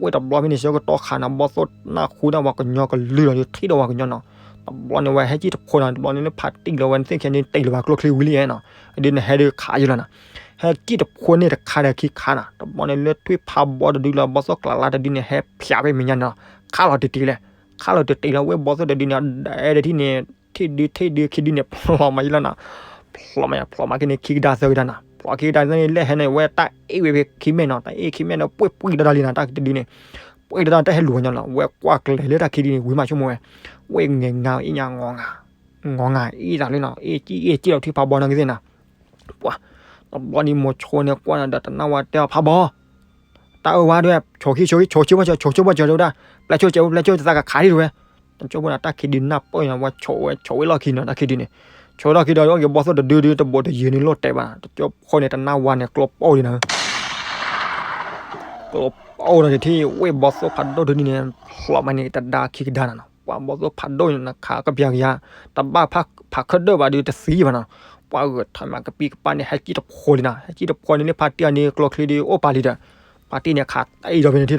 ဝဲတဘျီဖဲန့ၣ် ဆၢကတီၢ်ခါနီၤ ဘီသိၣ်နၢ်ဟူဒၣ်ပှၤကညီကလုၢ်လီၤဒီး ထံၣ်ဒီးပှၤကညီနီၤ တဘျီန့ၣ်ဝဲဟဲကံၣ်တဖိနီၤ တဘျီန့ၣ်လၢဖးတံၢ်လီၤဝဲ နသ့ၣ်ခဲန့ၣ် တ့ၢ်လီၤဝဲကျိချံဝံၤလံနီၤ ဒ်နဟဲဒုးခးယလီၤနီၤ ဟဲကံၣ်တဖိန့ၣ်တခါဒီးခံခါနီၤ တဘျီန့ၣ်လၢထွံၣ်ဖးဘီတဒုလီၤ ဘီသိၣ်ကျးလါတဒုန့ၣ် ဟဲဖျးဖဲမဲာ်ညါန့ၣ်နီၤ ခးလီၤတံၢ်တံၢ်လဲၣ် ခးလီၤတံၢ်တံၢ်လီၤ ဝဲဘီသိၣ်တဒုန့ၣ် ဒဲးဒဲးထံၣ်န့ၣ် ထံၣ်ဒုထံၣ်ဒုခံဒုန့ၣ် ဖျိးမးယလီၤနီၤ ဖျိးမးယဖျိးမးက့ၤန့ၣ် ခံကဒါသၢကဒါနီၤ ဖျိးခံကဒါသၢန့ၣ် လဲၤဟဲန့ၣ် ဝဲတၢ်အ့ၣ်ဝဲဖဲခံမဲာ်နီၤ တၢ်အ့ၣ်ခံမဲာ်န့ၣ် ပှ့ၤပှံၢ်တၢ်တၢ်လံနီၤ တၢ်တဒုန့ၣ် ပှ့ၤတၢ်တၢ်တၢ်ဟဲလူၤဝဲညီလီၤ ဝဲကွၢ်ကျဲၤလၢတၢ်ခံဒုန့ၣ် ဝံၤမးဆိကမိၣ်ဝဲ ဝဲငဲၤငါအ့ၣ်ညါ ငီၤငါအ့ၣ်သးလံနီၤ အ့ၣ်ကံၣ်အ့ၣ်ကံၣ်လီၤထွံၣ်ဖးဘီနီၢ်ကသ့ၣ်နီၤ ပှၤ တဘျီန့ၣ်မိၤဆိန့ၣ်ကွၢ်နၤဒီးတနၢ်ဝါတဲအီၤဖးဘီ တၢ်အၢဝါဒၣ် ဆိးခံဆိးခံ ဆိးဆိဘၣ်စၢၤ ဆိးဆိဘၣ်စၢၤတဲဝဲဒၣ် ပျဲဆိကဲး ပျဲဆိသးကခးဒံးတဲဝဲ တကၠိဖိန့ၣ် တၢ်ခံဒုနၢ်ပၢၢ်ညါ ဝဲဆိးဝဲဆိးဝဲလီၢ်ခံနီၤ တၢ်ခံဒုန့ၣ် ဆိးလီၢ်ခံဒီး အိၣ်က့ၤဘီသိၣ်တဒုဒု တဘိးတယုၤန့ၣ်လိၣ်တဲာ်ဘၣ် တကၠိဖိန့ၣ် တနၢ်ဝါန့ၣ် ကျိပအိၣ်ဒံးနီၤ ကျိပအိၣ်ဒီးတထံၣ် ဝဲဘီသိၣ်ဖးဒိၣ်တဒုန့ၣ် ဖျိးမးန့ၣ် တဒါခံကဒါနီၤနီၤ ပှၤဘီသိၣ်ဖးဒိၣ်န့ၣ် နခးကပျၢ်ကယၤ တဘၣ်ဖးခၢၣ်ဒၢၣ်ဘၣ်ဒုးတသံဘၣ်နီၤ ပှၤဂဲၤထီၣ်မးကပံၤကပၤန့ၣ် ဟဲကံၣ်တဖိလံနီၤ ဟဲကံၣ်တဖိန့ၣ်လၢဖါတံၢ်အီၤန့ၣ် ကျိချံဒုးအိၣ်ပာ်လံဒီး ဖါတံၢ်န့ၣ်ခးတ့ၢ်ဒီးဖဲန့ၣ်ထံၣ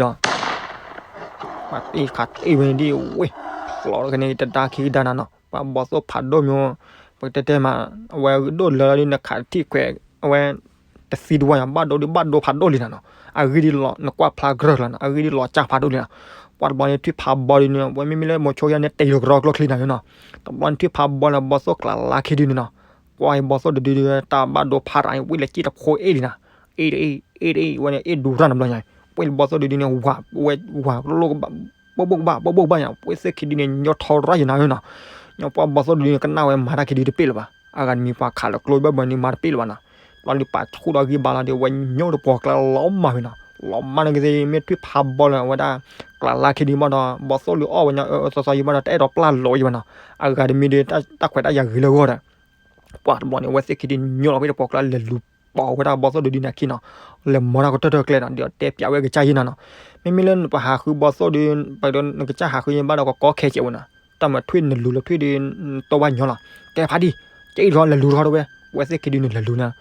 ်ဒီး ဖါတံၢ်ခးတ့ၢ်ဖဲန့ၣ်ဒ်ဝဲ ဖျိးလီၤကန့ၣ် တဒါခံကဒါနီၤနီၤ ပှၤဘီသိၣ်ဖးဒိၣ်မး ပကတဲတဲမး အဝဲဒိၣ်လၢလီၤဒုး နခးတထံၣ်ခွဲး အဝဲ တသံတဝါညါ ဘၣ်ဒိဒုးဘၣ်ဒိဖးဒိၣ်လံနီၤနီၤ အဂ့ၢ်ဒ်လီၤ နကွၢ်ဖျါကြၢးလီၤနီၤ အဂ့ၢ်ဒ်လီၤကၢ်ဖးဒိၣ်လံနီၤ ပှၤတဘျီန့ၣ်ထွံၣ်ဖးဘီဒုးန့ၣ် ဝဲမ့မ့ၢ်လၢမိၤဆိယါန့ၣ် တ့ၢ်လီၤကရီကျိချံနီၤနီၤ တဘျီန့ၣ်ထွံၣ်ဖးဘီလၢဘီသိၣ်ကျးလါခံဒုန့ၣ်နီၤ ကွၢ်ဘီသိၣ်တဒုဒုး တၢ်ဘၣ်ဒိဖးတၢ်အံၤ ဝံၤလၢကံၣ်တဖိအ့ၣ်လံနီၤ အ့ၣ်တအ့ၣ် အ့ၣ်တအ့ၣ် ဝဲန့ၣ်အ့ၣ်ဒူရၣ်နီတဘျီညါ ဝံၤလၢဘီသိၣ်တဒုန့ၣ် ဝၤ ဝဲဝၤကလိၣ်ကဘၣ် ဘိၣ်ဘိၣ်ကဘၣ် ဘိၣ်ဘိၣ်ကဘၣ်ညါ ဝဲသ့ၣ်ခံဒုန့ၣ် ညီထီရၣ်ယံၤနၤနီၤ ညီပှၤဘီသိၣ်တဒုန့ၣ် ကနၣ်ဝဲမၤတၢ်ခံဒုတပ့ၢ်လၢၤဘၣ် အဂၤတမံၤပှၤခးလၢကျိဘၣ်ဘၣ်န့ၣ် မၤတပ့ၢ်လၢၤဘၣ်နီၤ ဘျီဒုးပာ်ဆူၣ်ဒီးဂံၢ်ဘါလီၤဒီး ဝဲညိၣ်တပှီၤကျါလီၤမၢ်ဝဲနီၤ လီၤမၢ်န့ၣ်ကသ့ မ့ၢ်ထွံၣ်ဖးဘီလၢအဝဲဒၣ် ကျးလါခံဒုဘၣ်ဒီး ဘီသိၣ်လၢအီၣ်ဝဲညါ အၢ အၢ သီသီယံၤဘၣ်ဒီး တအဲၣ်ဒိးပျၢ်လီၤယံၤဘၣ်နီၤ, အဂၤတမံၤဒီး တၢ်ခွဲးတၢ်ယာ်ဂ့ၤလၢဂီၢ်ဒီး ပှၤတဘျီန့ၣ် အဝဲသ့ၣ်ခံဒုညိလီၤဖဲတပိာ်ကျါ လဲၤလူၤပိာ်ဝဲဒၣ်ဘီသိၣ်တဒုန့ၣ်အခံနီၤ, လဲၤမၤတၢ်ကတၢၢ်တၢၢ်ကျဲနီၤ, ဒီးတဲပၠးဝဲကစၢ်ယံၤနီၤနီၤ, မ့မ့ၢ်လၢပဟးဃုဘီသိၣ်ဒု ပဒီးနကစၢ်ဟးဃုယံၤဘၣ်ဒီး ကကီခဲကဲးဝဲနီၤ, တၢ်မၤထွံၣ်နလူၤလၢထွံၣ်ဒု တိၢ်ဘၣ်ညီလီၤ, ကဲဖးဒံၣ်, ကဲအံၤထီၣ်လဲၤလူၤထီၣ်တဝဲ, အဝဲသ့ၣ်ခံဒုန့ၣ်လဲၤလူၤနီၤ,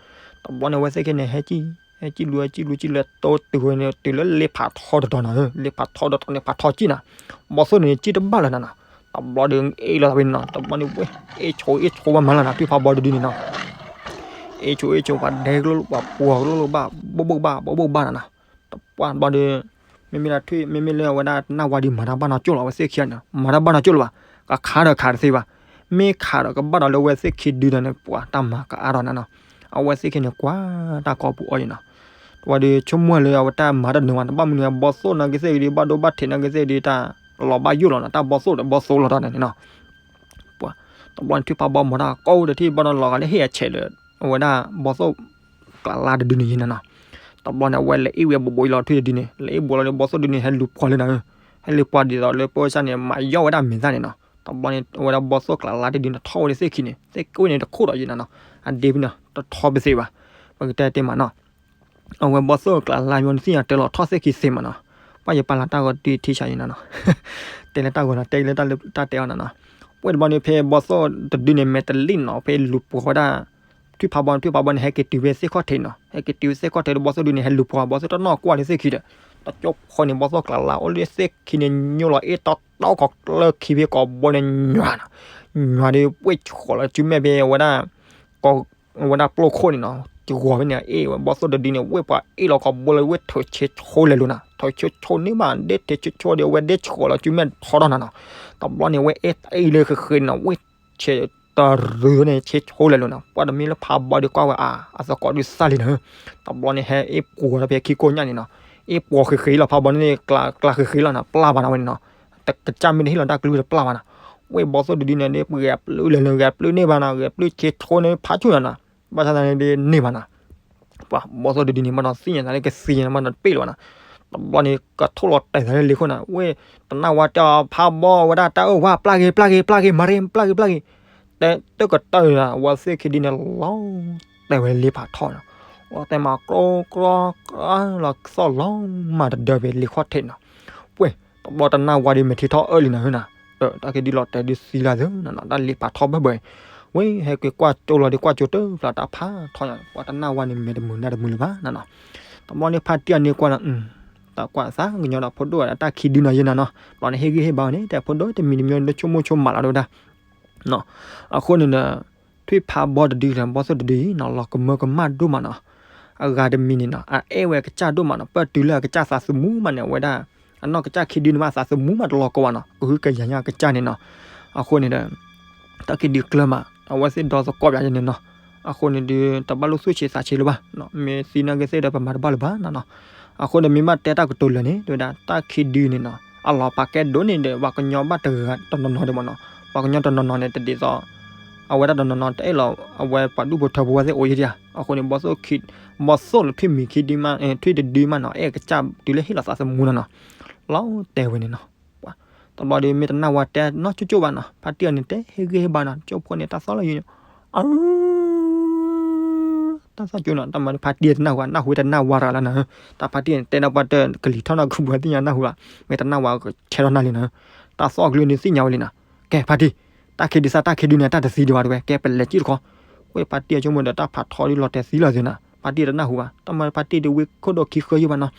တဘျီန့ၣ် အဝဲသ့ၣ်ခံန့ၣ် ဟဲကံၣ် ဟဲကံၣ်လူၤ ဟဲကံၣ်လူၤ ကံၣ်လူၤတုၤဝဲန့ၣ် တုၤလၢလ့ဖးထီတတီၤနီၤ, လ့ဖးထီတတီၤန့ၣ် ဖးထီကံၣ်နီၤ, ဘီသိၣ်န့ၣ် ကံၣ်တဘၣ်လၢၤနီၤနီၤ, တဘျီဒီးအ့ၣ်လိာ်သးဖဲန့ၣ်နီၤ, တဘျီန့ၣ်ဝဲ အ့ၣ်ဆိအ့ၣ်ဆိဘၣ်မၤလီၤနီၤ, ထွံၣ်ဖးဘီတဒုန့ၣ်နီၤ အ့ၣ်ဆိအ့ၣ်ဆိ ပှၤဒဲကလိၣ် ပှၤပှီၤကလိၣ်ဘၣ် ဘိၣ်ဘိၣ်ဘၣ် ဘိၣ်ဘိၣ်ဘၣ်နီၤနီၤ, တပှၢ်တဘျီဒီး မ့မ့ၢ်လၢထွံၣ် မ့မ့ၢ်လၢအဝဲဒၣ်တနၢ်ဝါဒီး မၤတၢ်ဘၣ်နီၢ်ကၠိၣ်လီၤ အဝဲသ့ၣ်ခံဂၤန့ၣ် မၤတၢ်ဘၣ်နီၢ်ကၠိၣ်လၢၤဘၣ်, ကခးဒီးခးတသ့ဘၣ်, မ့ၢ်ခးဒီးကဘၣ်ဒီးလၢအဝဲသ့ၣ်ခံဒုဒီးန့ၣ် ပှၤတၢ်မၤကအါထီၣ်နီၤနီၤ, အဝဲသ့ၣ်ခံန့ၣ် ကွၢ်တၢ်ကီပူၤအီၤန့ၣ်နီၤ, တဝဲဒီးဆိကမိၣ်လၢအဝဲတၢ်မၤတၢ်နုာ်ဝဲ တဘၣ်မနုၤ ဘီသိၣ်နာ်က့သ့ၣ်ဂ့ၤဒီး ဘၣ်ဒိဘၣ်ထံးနာ်က့သ့ၣ်ဂ့ၤဒီး တၢ်လီၤဘၣ်ယိၣ်လီၤနီၤ, တၢ်ဘီသိၣ်ဒီးဘီသိၣ်လီၤတၢ်န့ၣ်နီၤ ပှၤ တဘျီန့ၣ် ထွံၣ်ဖးဘီမၤတၢ်ကိးတထံၣ်ဘၣ်ဒီး လီၤဂာ်လၢဟ့ၣ်အဆဲးလၢ အဝဲဒၣ်ဘီသိၣ်ကျးလါတဒုန့ၣ်ယံၤနီၤနီၤ, တဘျီန့ၣ် အဝဲလဲၤအ့ၣ်ဝဲဘိးဘိးအံၤလီၤထွံၣ်တဒုန့ၣ် လဲၤအ့ၣ်ဘိးလီၤဒီး ဘီသိၣ်ဒုန့ၣ် ဟဲလူၤပှီၤလၢနီၤ, ဟဲလူၤပှီၤဒ်သိးလၢပၢဆၣ်န့ၣ် မၤယီၣ်ဝဲဒၣ်မဲာ်သၣ်န့ၣ်နီၤ, တဘျီန့ၣ် အဝဲဒၣ်ဘီသိၣ်ကျးလါတဒုန့ၣ် ထီၣ်ဝဲဒၣ်သ့ၣ်ခံန့ၣ် သ့ၣ်ကဝဲန့ၣ်တခိၣ်ဒီးယံၤနီၤနီၤ, အဒ့ဖဲန့ၣ် တထီပသ့ဘၣ်, ပကတဲတ့ၢ်မးနီၤ အဝဲဘီသိၣ်ကျးလါမ့ၢ်နသ့ၣ်ညါတၢ်လီၤထီၣ်သ့ၣ်ခံသ့မးနီၤ, ပှၤယပာ်လီၤတၢ်ဂီၤတုၤထံဆးယံၤနီၤနီၤ, တဲလၢတၢ်ဂီၤနီၤ တဲလၢတၢ်တဲအီၤနီၤနီၤ, ဝဲတဘျီန့ၣ် ဖဲဘီသိၣ်တဒုန့ၣ် မဲာ်တလံနီၤ ဖဲလူၤပှီၤဝဲဒၣ် ထွံၣ်ဖးဘီ ထွံၣ်ဖးဘီန့ၣ် ဟဲက့ၤတုၤဖဲသ့ၣ်ခီၣ်ထံးနီၤ, ဟဲက့ၤတုၤဖဲသ့ၣ်ခီၣ်ထံးဒီး ဘီသိၣ်ဒုန့ၣ် ဟဲလူၤပှီၤ ဘီသိၣ်တနီၢ်ကွၢ်လၢသ့ၣ်ခံဒီး တကၠိဖိန့ၣ် ဘီသိၣ်ကျးလါအိၣ်လၢသ့ၣ်ခံန့ၣ် ညိလီၤအ့ၣ်တီတီ ကီးကျၢၢ်ခံဖဲကိးဘိန့ၣ် ညွၤနီၤ, ညွၤဒီး ဝ့ၢ်ဆှီးလီၤစုမဲာ်ဖဲဝဲဒၣ် ကီး ဝဲဒၣ်ပျိၢ်ခိၣ်န့ၣ်နီၤ, ကဂီၤဖဲန့ၣ် အ့ၣ်ဝဲဘီသိၣ်တဒုန့ၣ် ဝ့ၢ်ပှၤအ့ၣ်လီၤကိးဘိလၢ ဝ့ၢ်ထုးဆ့ဆိလဲၤလိၤနီၤ, ထုးဆ့ဆိန့ၢ်ဘၣ် ဒ့ထုးဆ့ဆိဒီး အဝဲဒ့ဆှီးလီၤစုမဲာ်ထီထီၣ်နီၤနီၤ, တဘျီန့ၣ် ဝဲအ့ၣ်အ့ၣ်လၢဃ့ဃ့နီၤ ဝ့ၢ်ဆ့တရူးန့ၣ် ဆ့ဆိလဲၤလိၤနီၤ, ပှၤတမ့ၢ်လၢဖးဘီဒီးကွၢ်ဝဲအါ အသကိးဒုးသၣ်လံနီၤ, တဘျီန့ၣ် ဟဲအ့ၣ်ပှီၤဒီးဖဲခံကိးညါန့ၣ်နီၤ, အ့ၣ်ပှီၤဃ့ဃ့လီၤ ဖးဘီန့ၣ် ကျးဃ့ဃ့လီၤနီၤ ပျၢ်ဘၣ်နီၤဝဲန့ၣ်နီၤ, တကစၢ်မ့ၢ်တဟ့ၣ်လီၤတၢ်ကလုၢ်တပျၢ်ဘၣ်နီၤ, ဝ့ၢ်ဘီသိၣ်တဒုန့ၣ် ဂဲၤပျုၢ်လဲၤလၢ ဂဲၤပျုၢ်န့ၢ်ဘၣ်နီၤ, ဂဲၤပျုၢ်ဆ့ဆိန့ၣ် ဖးဆူၣ်နီၤနီၤ, ဘၣ်ဆၣ်သနာ်က့န့ၢ်ဘၣ်နီၤ ပှၤဘီသိၣ်တဒုန့ၣ် ဘၣ်ဒီးသ့ၣ်ညါသးလၢကသ့ညါန့ၣ် ဘၣ်ဒီးတပ့ၢ်လၢၤဘၣ်နီၤ, တဘျီန့ၣ် ကထိၣ်လီၤတဲာ်သးလၢလ့ခိၣ်နီၤ, ဝ့ၢ်တနၢ်ဝါတဲအီၤ ဖးဘီဝဲဒၣ်တၢ်အၢၣ်ဝါ ပျၢ်ဂ့ၤ ပျၢ်ဂ့ၤ ပျၢ်ဂ့ၤ မၤရ့ ပျၢ်ဂ့ၤ ပျၢ်ဂ့ၤ, တဲတၢ်ကတၢၢ်နီၤ, အဝဲသ့ၣ်ခံဒုန့ၣ် လီၤတဲာ်ဝဲလ့ဖးထီနီၤ, လီၤတဲာ်မး ကြီကြီကြီ လီၤသီၣ်လီၤမၢ်တဒၢဖဲလ့ခီၣ်ထံးနီၤ, ဝ့ၢ် တဘျီတနၢ်ဝါဒီးမဲာ်ထံထီၣ်အၢၣ်လံနီၤ, တၢ်ခံဒုလီၤတဲာ်ဒုးသံလၢ်သ့နီၤနီၤ, တၢ်လ့ဖးထီဘၢဘၢ, ဝ့ၢ်ဟဲက့ၤကွၢ်ကၠိလီၤဒီးကွၢ်ကၠိတဖျါတၢ်ဖးထီညါ, ပှၤတနၢ်ဝါန့ၣ် မဲာ်တမုာ်နါတမုာ်လၢၤဘၣ်နီၤနီၤ, တဘျီန့ၣ် ဖါတံၢ်အန့ၣ်ကွၢ်နီၤ, တၢ်ကွၢ်သးကညီၤဒီးဖိဒိၣ်ဝဲဒၣ်တၢ်ခံဒုနီၤယဲနီၤနီၤ, ဘျီန့ၣ်ဟ့ၣ်ဂံၢ်ဟ့ၣ်ဘါန့ၣ် တဲဖိဒိၣ်တမံၤတမံၤလၢဆိကမိၣ်ဆိကမးလီၤဒိၣ်ဒၣ် အဃိန့ၣ်ဒီး ထွံၣ်ဖးဘီတဒုလၢဘီသိၣ်တဒုအံၤနီၤ လီၤကမၢကမၣ်ဒိၣ်မးနီၤ, အဂၤတမံၤန့ၣ်နီၤ အအဲၣ်ဝဲအကစၢ်ဒိၣ်မးနီၤ, ပၢၢ်တုၤလၢအကစၢ်သးသမူမးန့ၣ် အဝဲဒၣ် အနီၢ်ကစၢ်ခံဒုန့ၣ်မးသးသမူမးတလီၤကီဘၣ်နီၤ, ကဟုကယာ်ညါအကစၢ်န့ၣ်နီၤ, အဃိန့ၣ်ဒီး တၢ်ခံဒုကျၢၤမး အဝဲသ့ၣ်ဒီသကိးပၠးယဲန့ၣ်နီၤ, အဃိန့ၣ်ဒီး တဘၣ်လိၣ်သူၣ်ဆံးသးဆံးလၢၤဘၣ်, မ့ၢ်သံနာ်က့သ့ၣ်ဒီး ပမၤတဘၣ်လၢၤဘၣ်နီၤနီၤ, အဃိန့ၣ်မ့ၢ်ဘၣ်တဲတၢ်ကတိၤလၢာ်န့ၣ် တဲဝဲဒၣ် တၢ်ခံဒုန့ၣ်နီၤ အလီၤပာ်ကဲဒိၣ်န့ၣ်ဒီး ပှၤကညီဘၣ်တဂၤတနီၤနီၤဒံးမးနီၤ, ပှၤကညီတနီၤနီၤန့ၣ် တဒ်သိး အဝဲဒၣ်တနီၤနီၤတအဲၣ်လီၤ အဝဲပှၤဒူၣ်ဖိထၢဖိဝဲသ့ၣ်အိၣ်ယဲဒံးဧါ, အဃိန့ၣ် ဘီသိၣ်ခံ ဘီသိၣ်လၢထွံၣ်မံၤခံဒုမး ထွံၣ်တဒုမးနီၤ အဲၣ်ကစၢ်တုၤလၢဟ့ၣ်လီၤသးသမူနီၤနီၤ, လီၤတဲာ်ဝဲန့ၣ်နီၤ, တဘျီဒီးမ့ၢ်တနၢ်ဝါတဲနီၢ်ကၠိကၠိဘၣ်နီၤ, ဖါတံၢ်အန့ၣ်တဲဟ့ၣ်ဂံၢ်ဟ့ၣ်ဘါနီၤ, ကၠိဖိန့ၣ် တၢ်သီၣ်လီၤယံၤန့ၣ် အ တၢ်သီၣ်ကၠိနီၤ, တၢ်မၤဖါတံၢ်တနၢ်ဟူ နၢ်ဟူဝဲတနၢ်ဝါရၤလီၤနီၤ, တၢ်ဖါတံၢ်န့ၣ် တဲဒၣ်ပှၤတကလံၤထီၣ်နီၢ်ခူပူၤသ့ၣ်ညါနၢ်ဟူလီၤ, မ့ၢ်တနၢ်ဝါကဆဲးထီၣ်နၢ်လံနီၤ, တၢ်သီၣ်ကလုၢ်န့ၣ်သ့ၣ်ညါဝဲလံနီၤ, ကဲဖါတံၢ် တၢ်ခံဒုသၣ် တၢ်ခံဒုန့ၣ် တၢ်တသံဒံးဘၣ်တဝဲ ကဲပလဲၤစံၣ်တခီ, ဝဲဖါတံၢ်အဆိကမိၣ်ဒီး တၢ်ဖးထီဒုးလီၤတဲာ်သံလီၤသ့နီၤ, ဖါတံၢ်တနၢ်ဟူဘၣ်, တၢ်မၤဖါတံၢ်ဒုးဝံခိၣ်ဒိၣ်ခံဃၢယိဘၣ်နီၤ,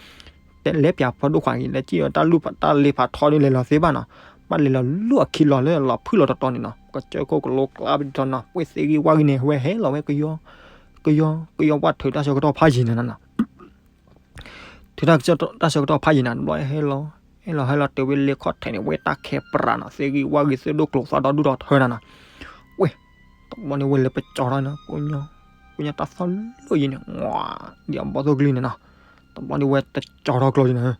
တဲလဲၤပၠးဖိဒိၣ်ခွါအံၤ လဲၤစံၣ်ဒီးတၢ်လူၢ်တၢ်လ့ဖးထီဒုးလဲၤလီၤသ့ဘၣ်နီၤ, ဘၣ်လဲၤလီၤလူၢ်အခံလီၤလၢလီၤဖုၣ်လီၤတတီၤန့ၣ်နီၤ, ကစၢၢ်ခိၣ်ကလိကျါပတီၤနီၤ, ပှ့ၢ်သ့ၣ်ဂံၢ်ဝၣ်ဂံၢ်န့ၣ် ဝဲဟဲလီၤဝဲကယီ ကယီ ကယီဝၣ်ထုးတၢ်ဆၢကတီၢ်ဖးယံၤန့ၣ်နီၤ ထုးတၢ်ဆၢကတီၢ်ဖးယံၤနၤ တဘျီဟဲလီၤ, ဟဲလီၤဟဲလီၤတုၤဝဲလ့ခီၣ်ထံးန့ၣ် ဝဲတၢ်ခဲပြးနီၤ သ့ၣ်ဂံၢ်ဝၣ်ဂံၢ် သုးဒိၣ်ကျိၤသီဒီဒူၣ်ဒီထၢနၤနီၤ, ဝဲ တဘျီန့ၣ်ဝဲလဲၤပကၠီထီၣ်နီၤ ကိညိ ကိညိ တၢ်သီၣ်လီၤယံၤန့ၣ် ဒ်အဘီသိၣ်ကလုၢ်န့ၣ်နီၤ, တဘျီန့ၣ်ဝဲတကၠီထီၣ်ကျိၤယံၤနၤ,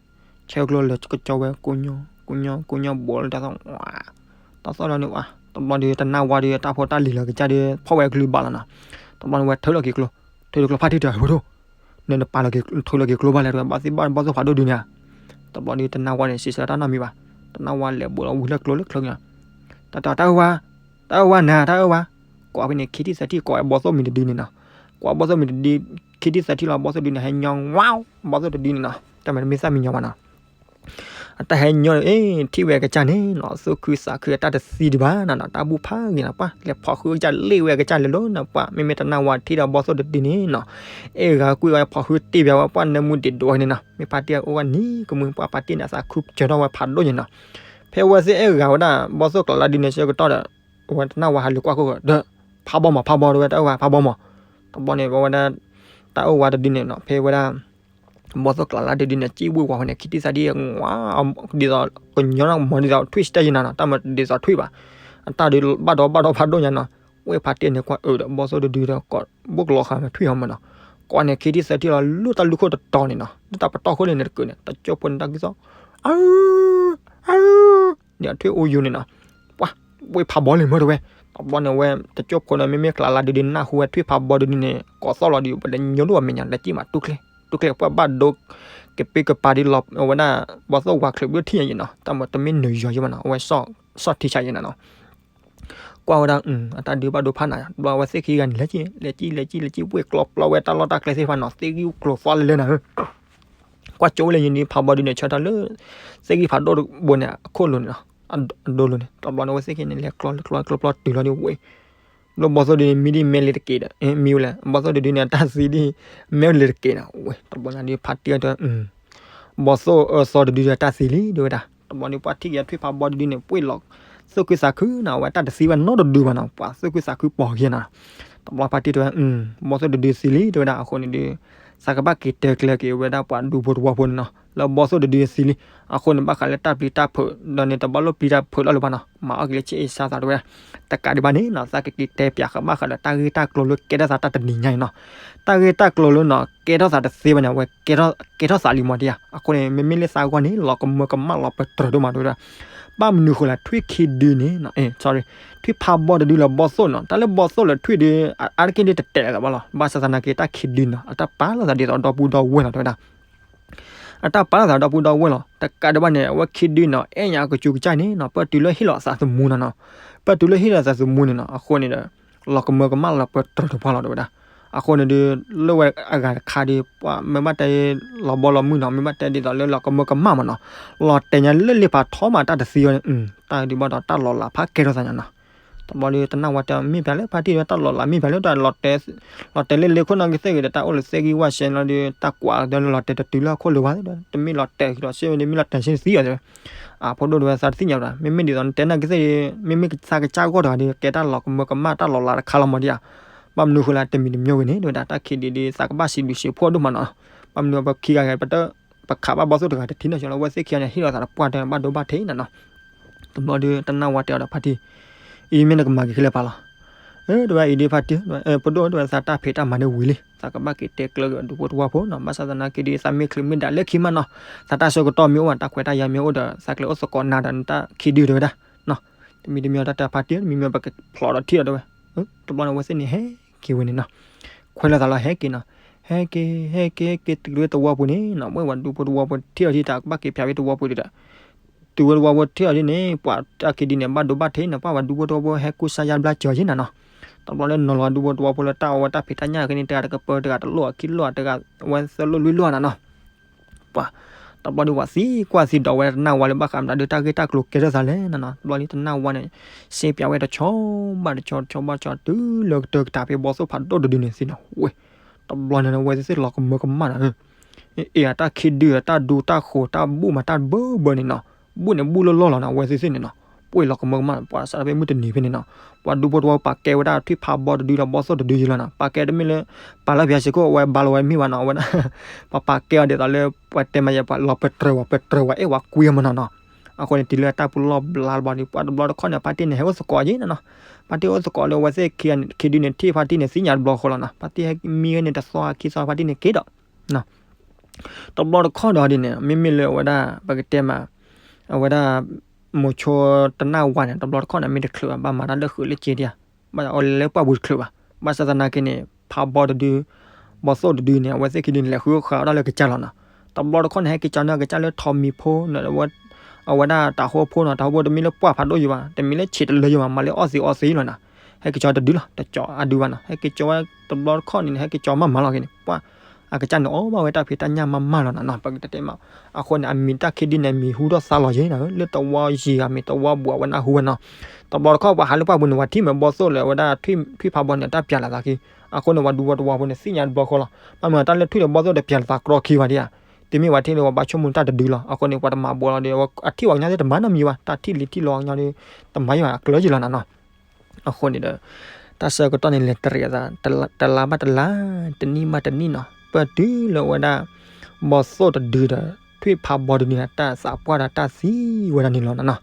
ဆဲးကျိၤလဲၤကကၠီဝဲ ကိညိ ကိညိ ကိညိ ဘိးလၢတၢ်သီၣ် တၢ်သီၣ်လီၤန့ၣ်ဝဲ တဘျီဒီးတနၢ်ဝါဒီးတၢ်ဖိတၢ်လံၤလီၤကစၢ်ဒီး ဖီၣ်ဝဲကလုၢ်ဘၣ်လီၤနီၤ, တဘျီန့ၣ်ဝဲထုးလီၤက့ၤကျိ ထုးလီၤကျိဖးတံၢ်တၢ်ဝဲဒိၣ်, နနပာ်လီၤက့ၤ နထုးလီၤက့ၤကျိဘၣ်လဲၣ် တဲဝဲ ဘၣ်သ့ၣ်ဘၣ်ဘီၣ်သိၣ်ဖးဒိၣ်ဒုန့ၣ်ဧါ. တဘျီဒီးတနၢ်ဝါန့ၣ် စံးဆၢတၢ်နီတမံၤဘၣ်. တနၢ်ဝါလဲၤဘူးလီၤဝံၤလၢကျိလၢချၢက့ၤနီၤ. တၢ်တဲ တၢ်အၢဝါ, တၢ်အၢဝါနၤ တၢ်အၢဝါ. ကိးဖဲန့ၣ် ခံထံၣ်သၢထံၣ် ကိးဝဲဘီၣ်သိၣ်မံၤတဒုန့ၣ်နီၤ. ကိးဘီၣ်သိၣ်မံၤတဒု, ခံထံၣ်သၢထံၣ်လီၤ ဘီၣ်သိၣ်ဒုန့ၣ် ဟဲညီဝါ, ဘီၣ်သိၣ်တဒုန့ၣ်နီၤ တၢ်မၤတမ့ၢ်သၣ်မံညီဘၣ်နီၤ. အတၢ်ဟဲညီန့ၣ် အ့ၣ် ထံၣ်ဝဲအကစၢ်န့ၣ်နီၤ သူၣ်ခုသးခုအတၢ်တသံဒံးဘၣ်နီၤနီၤ တၢ်ဘူၣ်ဖးဂ့ၤနီၤ ပှၤလဲၤဖီၣ်ဃုအကစၢ် လ့ၣ်ဝဲအကစၢ်လဲၤလီၤနီၤ ပှၤ မ့မ့ၢ်တနၢ်ဝါထံၣ်ဒီးဘီၣ်သိၣ်တဒုန့ၣ်နီၤ အဲၣ်ဂၤကွံာ်ဝဲဖီၣ်ဃုတ့ၢ်ဘၣ်ဝဲ ပှၤနၢမူဒံးဒိးန့ၣ်နီၤ မ့ၢ်ဖါတံၢ်အိၣ်ဝဲနံၤကမုၢ် ပှၤဖါတံၢ်န့ၣ် အသးခုကၢၤထီၣ်ဝဲဖးဒိၣ်ညါနီၤ. ဖဲဝဲသ့ၣ်အဲၣ်ဂၤဝဲဒၣ် ဘီၣ်သိၣ်ကျးလါဒုန့ၣ် ဆၢကတီၢ်ဒီး ဝဲတနၢ်ဝါဟးလူၤကွၢ်ခိၣ်ဒီး ဖးဘီမး ဖးဘီတဲဝဲ တၢ်အၢဝါ ဖးဘီမး. တဘျီန့ၣ် ဝဲဒၣ် တၢ်အၢဝါတဒုန့ၣ်နီၤ ဖဲဝဲဒၣ် ဘီၣ်သိၣ်ကျးလါဒုဒုန့ၣ် စံၣ်ဝ့ၢ်ဝါဃိန့ၣ် ခံထံၣ်သၢထံၣ် ဒ်သိး ကညီနီၤ မ့ၢ်ဒ်သိးထွံၣ်စတဲယနၤနီၤ တၢ်မ့ၢ်ဒ်သိးထွံၣ်ဘၣ်. အတၢ်ဒုးဘၣ်ဒီးဘၣ်ဒီးဖးဒိၣ်ညါနီၤ ဝ့ၢ်ဖါတံၢ်န့ၣ် ကွၢ်အၢဒီး ဘီၣ်သိၣ်တဒုဒီး ကိးဘိၣ်ကလီၤဃာ်မ့ၢ်ထွံၣ်ဟီမးနီၤ ကိးန့ၣ် ခံထံၣ်သၢထံၣ်လီၤ လူၢ်တၢ်လူၢ်ခိၣ်တတီၤန့ၣ်နီၤ လူၢ်တၢ်ပတီၢ်ခိၣ်န့ၣ်တကုာ်န့ၣ် တကၠိဖိန့ၣ်တၢ်ကစီၣ် အၢ အၢ န့ၣ်အထွံၣ်အိၣ်ယိာ်န့ၣ်နီၤ ပှၤ ဝ့ၢ်ဖးဘီလံမ့ၢ်တဲဝဲ. တဘျီန့ၣ်ဝဲ တကၠိဖိန့ၣ် မ့မ့ၢ်ကျးလါဒုဒု နၢ်ဟူဝဲထွံၣ်ဖးဘီဒုဒုန့ၣ် ကိးသီၣ်လီၤဒုး ပတညိလိၣ်အမဲာ်ညါ လဲၤစံၣ်မးတူၢ်ကျဲ တူၢ်ကျဲ ပှၤဘၣ်ဒိ ကပ့ၤကပၤဒုလီၤ အဝဲဒၣ် ဘီၣ်သိၣ်ဝါချုးဘျုးထံၣ်ညါယနီၤ တၢ်မ့ၢ်တမ့ၢ်နုာ်ယီၤယမးနီၤ အဝဲ ဆီၣ်ထံဆးယနၤနီၤ ကွၢ်ဝဲဒၣ် အတၢ်ဒုးဘၣ်ဒိဖးနး ဘျီဝဲသ့ၣ်ခံဂၤန့ၣ် လဲၤကံ လဲၤကံ လဲၤကံ လဲၤကံ ဝ့ၢ်ကျီပျီဝဲတၢ်လီၢ်တၢ်ကျဲသ့ၣ်တဖၣ်နီၤ သ့ၣ်ဂံၢ်ကျိၤသွါလဲလဲနၤ ကွၢ်ကၠိလၢယနံၤဖးဘီဒုန့ၣ် ဆၢထၢၣ်လၢ သ့ၣ်ဂံၢ်ဖးဒိၣ်တဘိန့ၣ် အခိၣ်လိၤန့ၣ်နီၤ အဒိလိၤန့ၣ် တဘျီန့ၣ် ဝဲသ့ၣ်ခံန့ၣ် လဲၤကျီလၢကျီကျီပျီတုၤလီၤဒ်ဝဲ ဘျီဘီၣ်သိၣ်ဒုန့ၣ် မံဒ်မဲာ်လ့ၤတက့ၢ်ဒီး မံဝဲလဲၣ် ဘီၣ်သိၣ်တဒုန့ၣ် အတၢ်သံဒ် မဲာ်လ့ၤတက့ၢ်နီၤ ဝဲ တဘျီန့ၣ်ဒုး ဖါတံၢ်တဲ ဘီၣ်သိၣ်အၢသီတဒုဒီးတၢ်သံလံ တဲဝဲဒၣ် တဘျီန့ၣ် ပှၤထံၣ်က့ၤထွံၣ်ဖးဘီတဒုန့ၣ် ပှ့ၤလီၤ သူၣ်ခုသးခုနီၤ အဝဲတၢ်တသံဘၣ်နီတဒုဘၣ်နီၤ ပှၤသူၣ်ခုသးခုပီၤက့ၤနီၤ တဘျီဖါတံၢ်တဲဝဲ ဘီၣ်သိၣ်တဒုသံလံ တဲဝဲဒၣ် အဃိန့ၣ်ဒုး သးကဘၣ်က့ၤတဲကျဲက့ၤဝဲဒၣ်ပှၤဒူဖိတဝီဖိန့ၣ်နီၤ လၢဘီၣ်သိၣ်တဒုသံလံ အဃိန့ၣ် ဘၣ်ဃးလၢတၢ်ပျံၤတၢ်ဖုး ဒီးန့ၣ် တဘၣ်လိၣ်ပျံၤတၢ်ဖုးလီၤလၢၤဘၣ်နီၤ မၤအီၣ်က့ၤလၢဆံးအ့ၣ်ဆါသးတဲဝဲဒၣ် တကးဒံးဘၣ်န့ၣ်နီၤ သးကက့ၤတဲပၠးဃာ်ဘၣ်ဃးဒီးတၢ်ဂ့ၢ်တၢ်ကျိၤလၢကဲထီၣ်သးတၢ်တနံၤညါအံၤနီၤ တၢ်ဂ့ၢ်တၢ်ကျိၤလၢနီၤ ကဲထီၣ်သးတသ့ဘၣ်န့ၣ် အဝဲ ကဲထီၣ်သးလံမီၤဒံဧါ အဃိန့ၣ် မ့မ့ၢ်လၢသးဂီၢ်န့ၣ် လီၤကမၢကမၣ်လီၤပတြၢၤဒိၣ်မးတဲဝဲဒၣ် ဘၣ်မနုၤဃိလဲၣ် ထွံၣ်ခံဒုန့ၣ် ထွံၣ်ဖးဘီတဒုလၢဘီၣ်သိၣ်နီၤ တၢ်လၢဘီၣ်သိၣ်လၢထွံၣ်ဒု အါတက့ၢ်ဒုတတဲာ်လၢၤဘၣ်လီၤ ဘၣ်ဆၣ်သနာ်က့ တၢ်ခံဒုနီၤ အတၢ်ပာ်လိာ်သးဒ်သိးဒီပုၢ်ဒီဝဲၢ်လီၤတဲဝဲဒၣ် အတၢ်ပာ်လိာ်သးဒီပုၢ်ဒီဝဲၢ်လီၤ တကးဒံးဘၣ်န့ၣ် အဝဲခံဒုနီၤ အဲၣ်ညါအကစူၤကစၢ်န့ၣ်နီၤ ပၢၢ်တုၤလၢဟ့ၣ်လီၤအသးသမူနီၤနီၤ ပၢၢ်တုၤလၢဟ့ၣ်လီၤအသးသမူန့ၣ်နီၤ အဃိန့ၣ်ဒီး လီၤကမၢကမၣ်လီၤပတြၢၤတပှၢ်လီၤတဲဝဲဒၣ် အဃိန့ၣ်ဒုး လၢဝဲအဂၤတခါဒုး ပှၤမ့ၢ်ဘၣ်တဲ လီၤဘီလီၤမုၢ်နီၤ မ့ၢ်ဘၣ်တဲဒ်သိးလၢလီၤကမၢကမၣ်မးနီၤ လီၤတဲာ်ညါလၢလ့ဖးထီမးတၢ်တသံအီၤန့ၣ် တၢ်ဒုးဘၣ်ဒီးတၢ်လီၤလးဖးကဲထီၣ်သးညါနီၤ တဘျီဒုး တနၢ်ဝါတဲ မ့ၢ်ပၠးလၢဖါတံၢ်ဝဲတၢ်လီၤလး မ့ၢ်ပၠးလၢတၢ်လီၤတဲာ် လီၤတဲာ်လၢလ့ခိၣ်နီၣ်ကသ့ၣ်ဂ့ၤဒီး တၢ်အိၣ်လၢသ့ၣ်ဂံၢ်ဝၣ်စဲလီၤဒုး တၢ်ကွၢ်ဒီးလီၤတဲာ်တတုၤလၢအခိၣ်လိၤဘၣ် တမ့ၢ်လီၤတဲာ်ဃီဒီး စ့ဝဲဒၣ်မ့ၢ်လီၤတဲာ်ဆ့သံအီၤတဲဝဲ အဖိဒိၣ်တဲဝဲသးတသ့ၣ်ညါဘၣ် မ့မ့ၢ်ဒ်သိးနတဲနီၣ်ကသ့ၣ် မ့မ့ၢ်သးကစၢ်ဂီၢ်တဂၤဒီး ကဲတၢ်လီၤကမၢကမၣ်တၢ်လီၤလးတခါလီၤမးဒံဧါ ဘၣ်မနုၤဃိလၢတမံၤတမံၤဝဲန့ၣ် တဲဝဲဒၣ်တၢ်ခံဒုးဒုး သးကဘၣ်စံးဘျုးစံးဖှိၣ်ဒိၣ်မးနီၤ ဘၣ်မနုၤပခံဂၤဂၤ ပတ ပခးဘၣ်ဘီၣ်သိၣ်တဂၤတထံၣ်နီၢ်ဆၢလီၤ အဝဲသ့ၣ်ခံဂၤန့ၣ် ဟ့ၣ်လီၤသးတပှၢ်တၢၢ်ဘၣ်ဒိဘၣ်ထံးနီၤနီၤ တဘျီဒုး တနၢ်ဝါတဲအီၤဒီးဖါတံၢ် အံၤမ့ၢ်နကမၤက့ၤခဲလၢာ်ပာ်လီၤ အၢ တဲဝဲအံၤဒုးဖါတံၢ် ပဒိၣ်တဲဝဲသးတၢ်ဖံးတၢ်မၤန့ၣ်ဝံၤလံ သးကဘၣ်က့ၤတဲကျၢၤက့ၤဒူဖိတဝီဖိနီၤ ဘၣ်ဆၣ်သနာ်က့ဒုး သးမ့ၢ်ချုးမ့ၢ်ဒၣ်လၢခံမးနီၤ သးတၢ်ဆၢကတီၢ်မ့ၢ်အိၣ်ဘၣ် တၢ်ခွဲးတၢ်ယာ်မ့ၢ်အိၣ်ဒီး သးကလဲၤအိၣ်သကိးနၤဒီးနတၢ်ခံဒုတဲဝဲဒၣ် တမံၤတမံၤတၢ်တဲဖါတံၢ် တမံၤမ့ၢ်ပကဖျိးဒီးထံၣ်ဒီးတဲဝဲ တဘျီန့ၣ် အဝဲသ့ၣ်န့ၣ် ဟဲက့ၤဝဲန့ၣ်နီၤ ခွဲးလိာ်သးလီၤ ဟဲက့ၤနီၤ ဟဲက့ၤ ဟဲက့ၤ ဟဲက့ၤ ဟဲက့ၤတုၤလၢတဝီပူၤန့ၣ်နီၤ ဝဲဝဲဒူဖိတဝီဖိထံၣ်အီၤဒုး တၢ်ကဘၣ်က့ၤဖၠးဝဲတဝီပူၤဒုးဒီး တုၤဝဲတဝီဖိထံၣ်အီၤဒုးန့ၣ် ပှၤတၢ်ခံဒုးန့ၣ် ဘၣ်ဒိဘၣ်ထံးနီၤ ပှၤဝဲဒူဖိတဝီဖိဟဲကူစါယါဘျါစၢၤယဲၢ်နီၤနီၤ တဘျီလၢနီၤလီၤဒူဖိတဝီဖိလၢတၢ်အီဝဲတၢ်ဖံးတၢ်ညၣ်က့ၤန့ၣ် တဂၤတကပၢၤ တဂၤတလိၣ်အခံလိၣ် တဂၤဝဲသၢလိၣ်လွံၢ်လိၣ်နီၤနီၤ ပှၤ တဘျီဒုး ပှၤသံကွၢ်သံဒိးဝဲတနၢ်ဝါလၢဘၣ်ဃးမတၤဒုး တၢ်ဂ့ၢ်တၢ်ကျိၤကဲထီၣ်သးလဲၣ်နီၤနီၤ တဘျီဒုး တနၢ်ဝါန့ၣ် စ့ပၠးဝဲတဆီဘၣ်တဆီ တဆီဘၣ်တဆီ တုၤလၢကတၢၢ်ကတၢၢ်ဖဲဘီၣ်သိၣ်ဖးဒိၣ်တဒုန့ၣ်သံနီၤ ဝဲ တဘျီန့ၣ် ဝဲသ့ၣ်လီၤကမၢကမၣ်နီၤ အ့ၣ် အတၢ်ခံဒု တၢ်ဒူတၢ်ဃိၤ တၢ်ဘူၣ်မးတၢ်ဘၢဘၢန့ၣ်နီၤ ဘူၣ်န့ၣ်ဘူၣ်လၢလီၢ်လီၤနီၤ ဝဲသ့ၣ်သ့ၣ်န့ၣ်နီၤ ပှ့ၤလီၤကမၢကမၣ် ပှၤစးထီၣ်ဖဲမုၢ်တနံၤဖဲန့ၣ်နီၤ ပှၤဒူဖိတဝီပာ်ကဲဝဲဒၣ်ထွံၣ်ဖးဘီတဒုဒီးဘီၣ်သိၣ်တဒုယဲၢ်လီၤနီၤ ပာ်ကဲတမ့ၢ်လၢ ပာ်လၢပယၤစ့ၢ်ကီး အဝဲဘါလီၤဝဲမ့ၢ်ဘၣ်နီၤ အဝဲဒၣ် ပှၤပာ်ကဲအီၤဒ်သိးလၢ ပှၤတဲမးယဲၢ် ပှၤလီၤပတြၢၤဝဲ ပတြၢၤဝဲ အဲၣ်ဝဲကွံမးနီၤနီၤ အဃိန့ၣ် တုၤလၢအတၢ်ပူၤလီၢ်ဘျါတဘျီဒီး ပှၤတဘျီတခီၣ်န့ၣ် ဖါတံၢ်န့ၣ် ဟဲအိၣ်သကိးယဲၢ်နီၤနီၤ ဖါတံၢ်အိၣ်သကိးလၢအဝဲသ့ၣ်ခံဒုန့ၣ် ထံၣ်ဖါတံၢ်န့ၣ် သ့ၣ်ညါတဘျီဃီလီၤနီၤ ဖါတံၢ်ဟဲမံဝဲန့ၣ် တသီခံသီ ဖါတံၢ်န့ၣ်က့ၤဒီး တဘျီတခီၣ်ဒီးဒ်န့ၣ် မ့မ့ၢ်လၢအဝဲဒၣ် ပကတဲမး အဝဲဒၣ် မိၤဆိတနၢ်ဝါန့ၣ် တဘျီတခီၣ်န့ၣ် မ့ၢ်တချုးဘၣ် ဘၣ်မၤတၢ်လၢဃုာ်လၢစ့ဒံးဧါ ဘၣ်အီၤလဲၤလၢပှၢ်ပူၤတချုးဘၣ် ဘၣ်ဆၣ်သနာ်က့န့ၣ် ဖးဘီတဒု ဘီၣ်သိၣ်တဒုန့ၣ် အဝဲသ့ၣ်ခံဒုန့ၣ် လဲၤဃုဃာ်အီၣ်ဒၣ်လၢကစၢ်လီၤနီၤ. တဘျီတခီၣ်န့ၣ် ဟဲက့ၤကၠီန့ၢ်ကစၢ်လၢထိးမံၤဖိန့ၣ် အဝဲဒၣ်တၢ်ဟိဖိနီၤ, တၢ်ဟိဖိတမ့ၢ်လၢပှၢ်ဖးဒိၣ်ယံၤဘၣ်, တမ့ၢ်လၢဆံးတလၢယံၤဘၣ်, မၤလၢအီၣ်သ့အီသ့လီၤနီၤ. ဟဲက့ၤကၠီတဒုလီၤ, တကၠီအဒုဘၣ်နီၤ, ဟဲက့ၤကၠီဝဲတဘျီတခီၣ်န့ၣ် ဟဲက့ၤကၠီမးမးလီၤက့ၤန့ၣ် ပှၢ် အကစၢ်န့ၣ်အီၣ်ဘၣ်ဝဲတၢ်ဖံးတၢ်ညၣ်မးမးလီၤနီၤနီၤ, ပကတဲတဲမး. အဃိန့ၣ် အမံၤတၢ်ခံဒုန့ၣ် အမံၤဟူထီၣ်သါလီၤယံၤနီၤ, လၢတဝီယံၤအမံၤ တဝီဘူးအဝဲနၢ်ဟူဝဲနီၤ. တဘျီတခီၣ်ပှၤဟးလၢပှၢ်ပူၤန့ၣ် ပှၤထံၣ်မ့ၢ်ဘီၣ်သိၣ်လၢအဝဲဒၣ်ထွံၣ်ဖံဖးဘီန့ၣ် တၢ်ပျးလီၤသးခံ, အဃိန့ၣ် ပှၤဒူပှၤတဝီဖိန့ၣ် သ့ၣ်ညါတဘျီဃီလီၤ. ဘၣ်မနုၤတၢ်လၢထွံၣ်ဒီးဘီၣ်သိၣ်ဒီးပျးလီၤသးကြီခံဘၣ်ဒံးဧါ, တုၤမ့ၢ်ပှၤထံၣ်လၢပှၤဘၣ်ဆိကမိၣ်တၢ်တဒုလီၤ. အဃိန့ၣ် ပှၤတမၤဘှီလီၤဒီး အထံၣ်ပှၤကညီသ့ၣ်တမၤနီတမံၤဘၣ်, တၢ်ထံၣ်လံၤထံၣ်လီၤကညီဒီး တမၤယံၤဘၣ်အကျၢၤယံၤလီၤနီၤနီၤ. အဃိန့ၣ်ဒီး တၢ်ဆၢကတီၢ်န့ၣ် လဲၤတရံးအသး တလါဘၣ်တလါ, တနံၣ်ဘၣ်တနံၣ်နီၤ, ပၢၢ်တုၤလၢအဝဲဒၣ် ဘီၣ်သိၣ်တဒုဒီး ထွံၣ်ဖးဘီတဒုန့ၣ် တၢ်သးပှၢ်ဒီးတၢ်သံဝဲဒၣ်န့ၣ်လီၤနီၤနီၤ.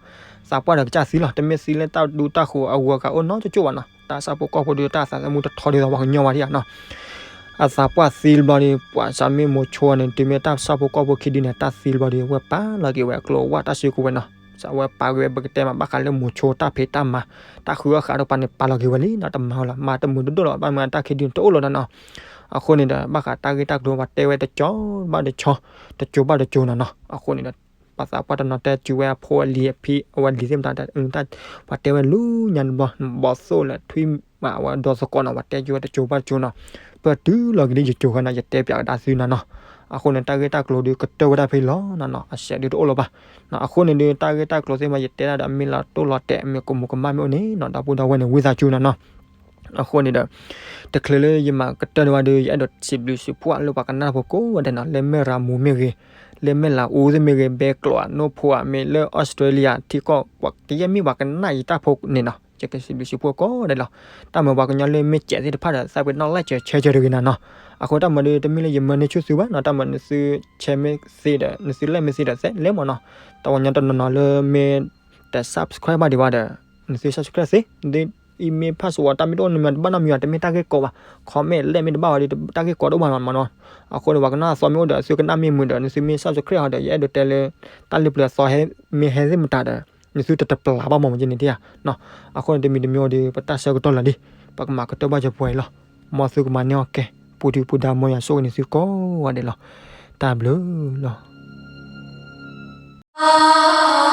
သးပှၢ်ဒီးကစၢ်သံလီၤ, တမ့ၢ်သံလၢတၢ်ဒူတၢ်ဃိၤအဂီၢ်ကအိၣ်နီတကၠိၢ်ဘၣ်နီၤ, တၢ်ဆၣ်ဖိကီၢ်ဖိဒီးတၢ်သးသမူတထီဒ်သိးပှၤကညီဘၣ်ဒံးဧါနီၤ. အသးပှၢ်သံတဘျီဒီး ပှၤစးမ့ၢ်မိၤဆိန့ၣ် တုၤမ့ၢ်တၢ်ဆၣ်ဖိကီၢ်ဖိခံဒုန့ၣ် တၢ်သံတဘျီဒီး ဝဲပာ်လီၤက့ၤဝဲအကျိၤအဝဲတၢ်စုကဝဲၤနီၤ, စးဝဲပာ်က့ၤဝဲ ပကတဲမး ဘၣ်ဃးလၢမိၤဆိတၢ်ဖံးတၢ်မၤ တၢ်ဃုအီၣ်ဃာ်ဒီးပှၤန့ၣ် ပာ်လီၤက့ၤဝဲလံနီၤ, တမၤဝဲလီၤ, မၤတမုာ်တဒိၣ်လီၤ, ဘၣ်မနုၤတၢ်ခံဒုန့ၣ် တအိၣ်လီၤနီၤနီၤ. အဃိန့ၣ်ဒီး ဘၣ်ဃးတၢ်ဂ့ၢ်တၢ်ကျိၤ ပှၤတဲဝဲတကၠီဘၣ်တကၠီ, တကၠိဘၣ်တကၠိနီၤနီၤ. အဃိန့ၣ်ဒီး ပှၤသးပှၢ်တနီၤတဲစုၤဝဲအဖိအလံၤအဖံအဝဲလံၤသ့ၣ်မတၤ ပှၤတဲဝဲလူၤညါတဘျီ ဘီၣ်သိၣ်လၢထွံၣ်မးအဝဲဒီသကိးနီၤ, ပှၤတဲက့ၤဝဲတကၠိဘၣ်တကၠိနီၤ, ပၢၢ်တုၤလီၤက့ၤလံယကၠိဃီနီၤ, ယတဲပၠးကဒါသုနီၤနီၤ. အဃိန့ၣ် တၢ်ဂ့ၢ်တၢ်ကျိၤဒီး ကတၢၢ်ဝဲဒၣ်ဖဲလီၤနီၤနီၤ, အစဲးဒုးတအိၣ်လၢၤဘၣ်. အဃိန့ၣ်ဒီး တၢ်ဂ့ၢ်တၢ်ကျိၤသ့ၣ်မး ယတဲဒၣ်ဒီး မ့ၢ်လီၤတိၢ်လီၤတဲာ်မ့ၢ်ကမူးကမၣ်မ့ၢ်အိၣ်န့ၣ်နီၤ, ဒီပုၢ်ဒီဝဲၢ်န့ၣ် ဝံသးစူၤနီၤနီၤ. အဃိန့ၣ်ဒီး တချုးလၢယမၤကတၢၢ်န့ၢ်ဘၣ်ဒီး ယအဲၣ်ဒိးစံးဘျုးစံးဖှိၣ်လၢပှၤကနၣ်ဖိကိးဂၤဒဲးနီၤ, လၢမဲၢ်ရၤမူမ့ၢ်ဂ့ၤ, လၢမဲၢ်လးအူသ့ၣ်မ့ၢ်ဂ့ၤ, ဘဲကျိးအနိၣ်ဖိဧါ, မ့ၢ်လၢအီစထြ့လယါထံကီၢ် ပှၤကယဲၢ်မ့ၢ်ပှၤကနၣ်ယတၢ်ဖိန့ၣ်နီၤ, ယကစံးဘျုးစံးဖှိၣ်ကိးဂၤဒဲးလီၤ. တၢ်မၤပှၤကညီလၢမ့ၢ်စဲးသ့ၣ်တဖၣ်ဒီး သးပ့ၤနီၣ် like share တဂ့ၤနၤနီၤ. အဃိတၢ်မၤဒီး တမ့ၢ်လၢယမၢန့ၢ်ဆူၣ်သုဘၣ်နီၤ, တၢ်မၤနသု share မ့ၢ်သ့ဒီး နသု like မ့ၢ်သ့ဒီး သဲလဲၣ်မးနီၤ. တၢ်ပှၤကညီတနီၤနီၤလၢမ့ၢ်တ subscribe ဘၣ်ဒံးဘၣ်ဒီး နသု subscribe သ့, နသု email password တၢ်မ့ၢ်တအိၣ်န့ၣ်မ့ၢ်တဘၣ်နီတမံၤဘၣ်, တမ့ၢ်တၢ်ဂ့ၢ်ကီဘၣ်, comment like မ့ၢ်တဘၣ်ဘၣ်ဒီး တၢ်ဂ့ၢ်ကီတအိၣ်ဘၣ်မးနီၤ. အဃိန့ၣ် ပှၤကနၣ်အသီမ့ၢ်အိၣ်ဒီး သုကနၣ်မ့ၢ်မုာ်ဒီး နသုမ့ၢ် subscribe ဟီဒီး ယအဲၣ်ဒိးတဲလၢ တၢ်လၢပျၢၤအသီဟဲ မ့ၢ်ဟဲသ့ၣ်မတၤဒီး နသုတတပျၢ်ဘၣ်မးမ့ၢ်ကန့ၣ်တဧါ. အဃိန့ၣ် တမံၤတမံၤအိၣ်ဒီး ပတၢ်ဆၢကတီၢ်လီၤလံ, ပကမၤကတၢၢ်ဘၣ်စၢၤပှဲၤအံၤလီၤ. မ်သုကမၤန့ၢ်အီၣ်ကဲ ပူၤဒုပူၤဒါ မ်ယွၤဆိၣ်ဂ့ၤန့ၢ်သုကိးဂၤဒဲးလီၤ. တၢ်ဘျုးလီၤ.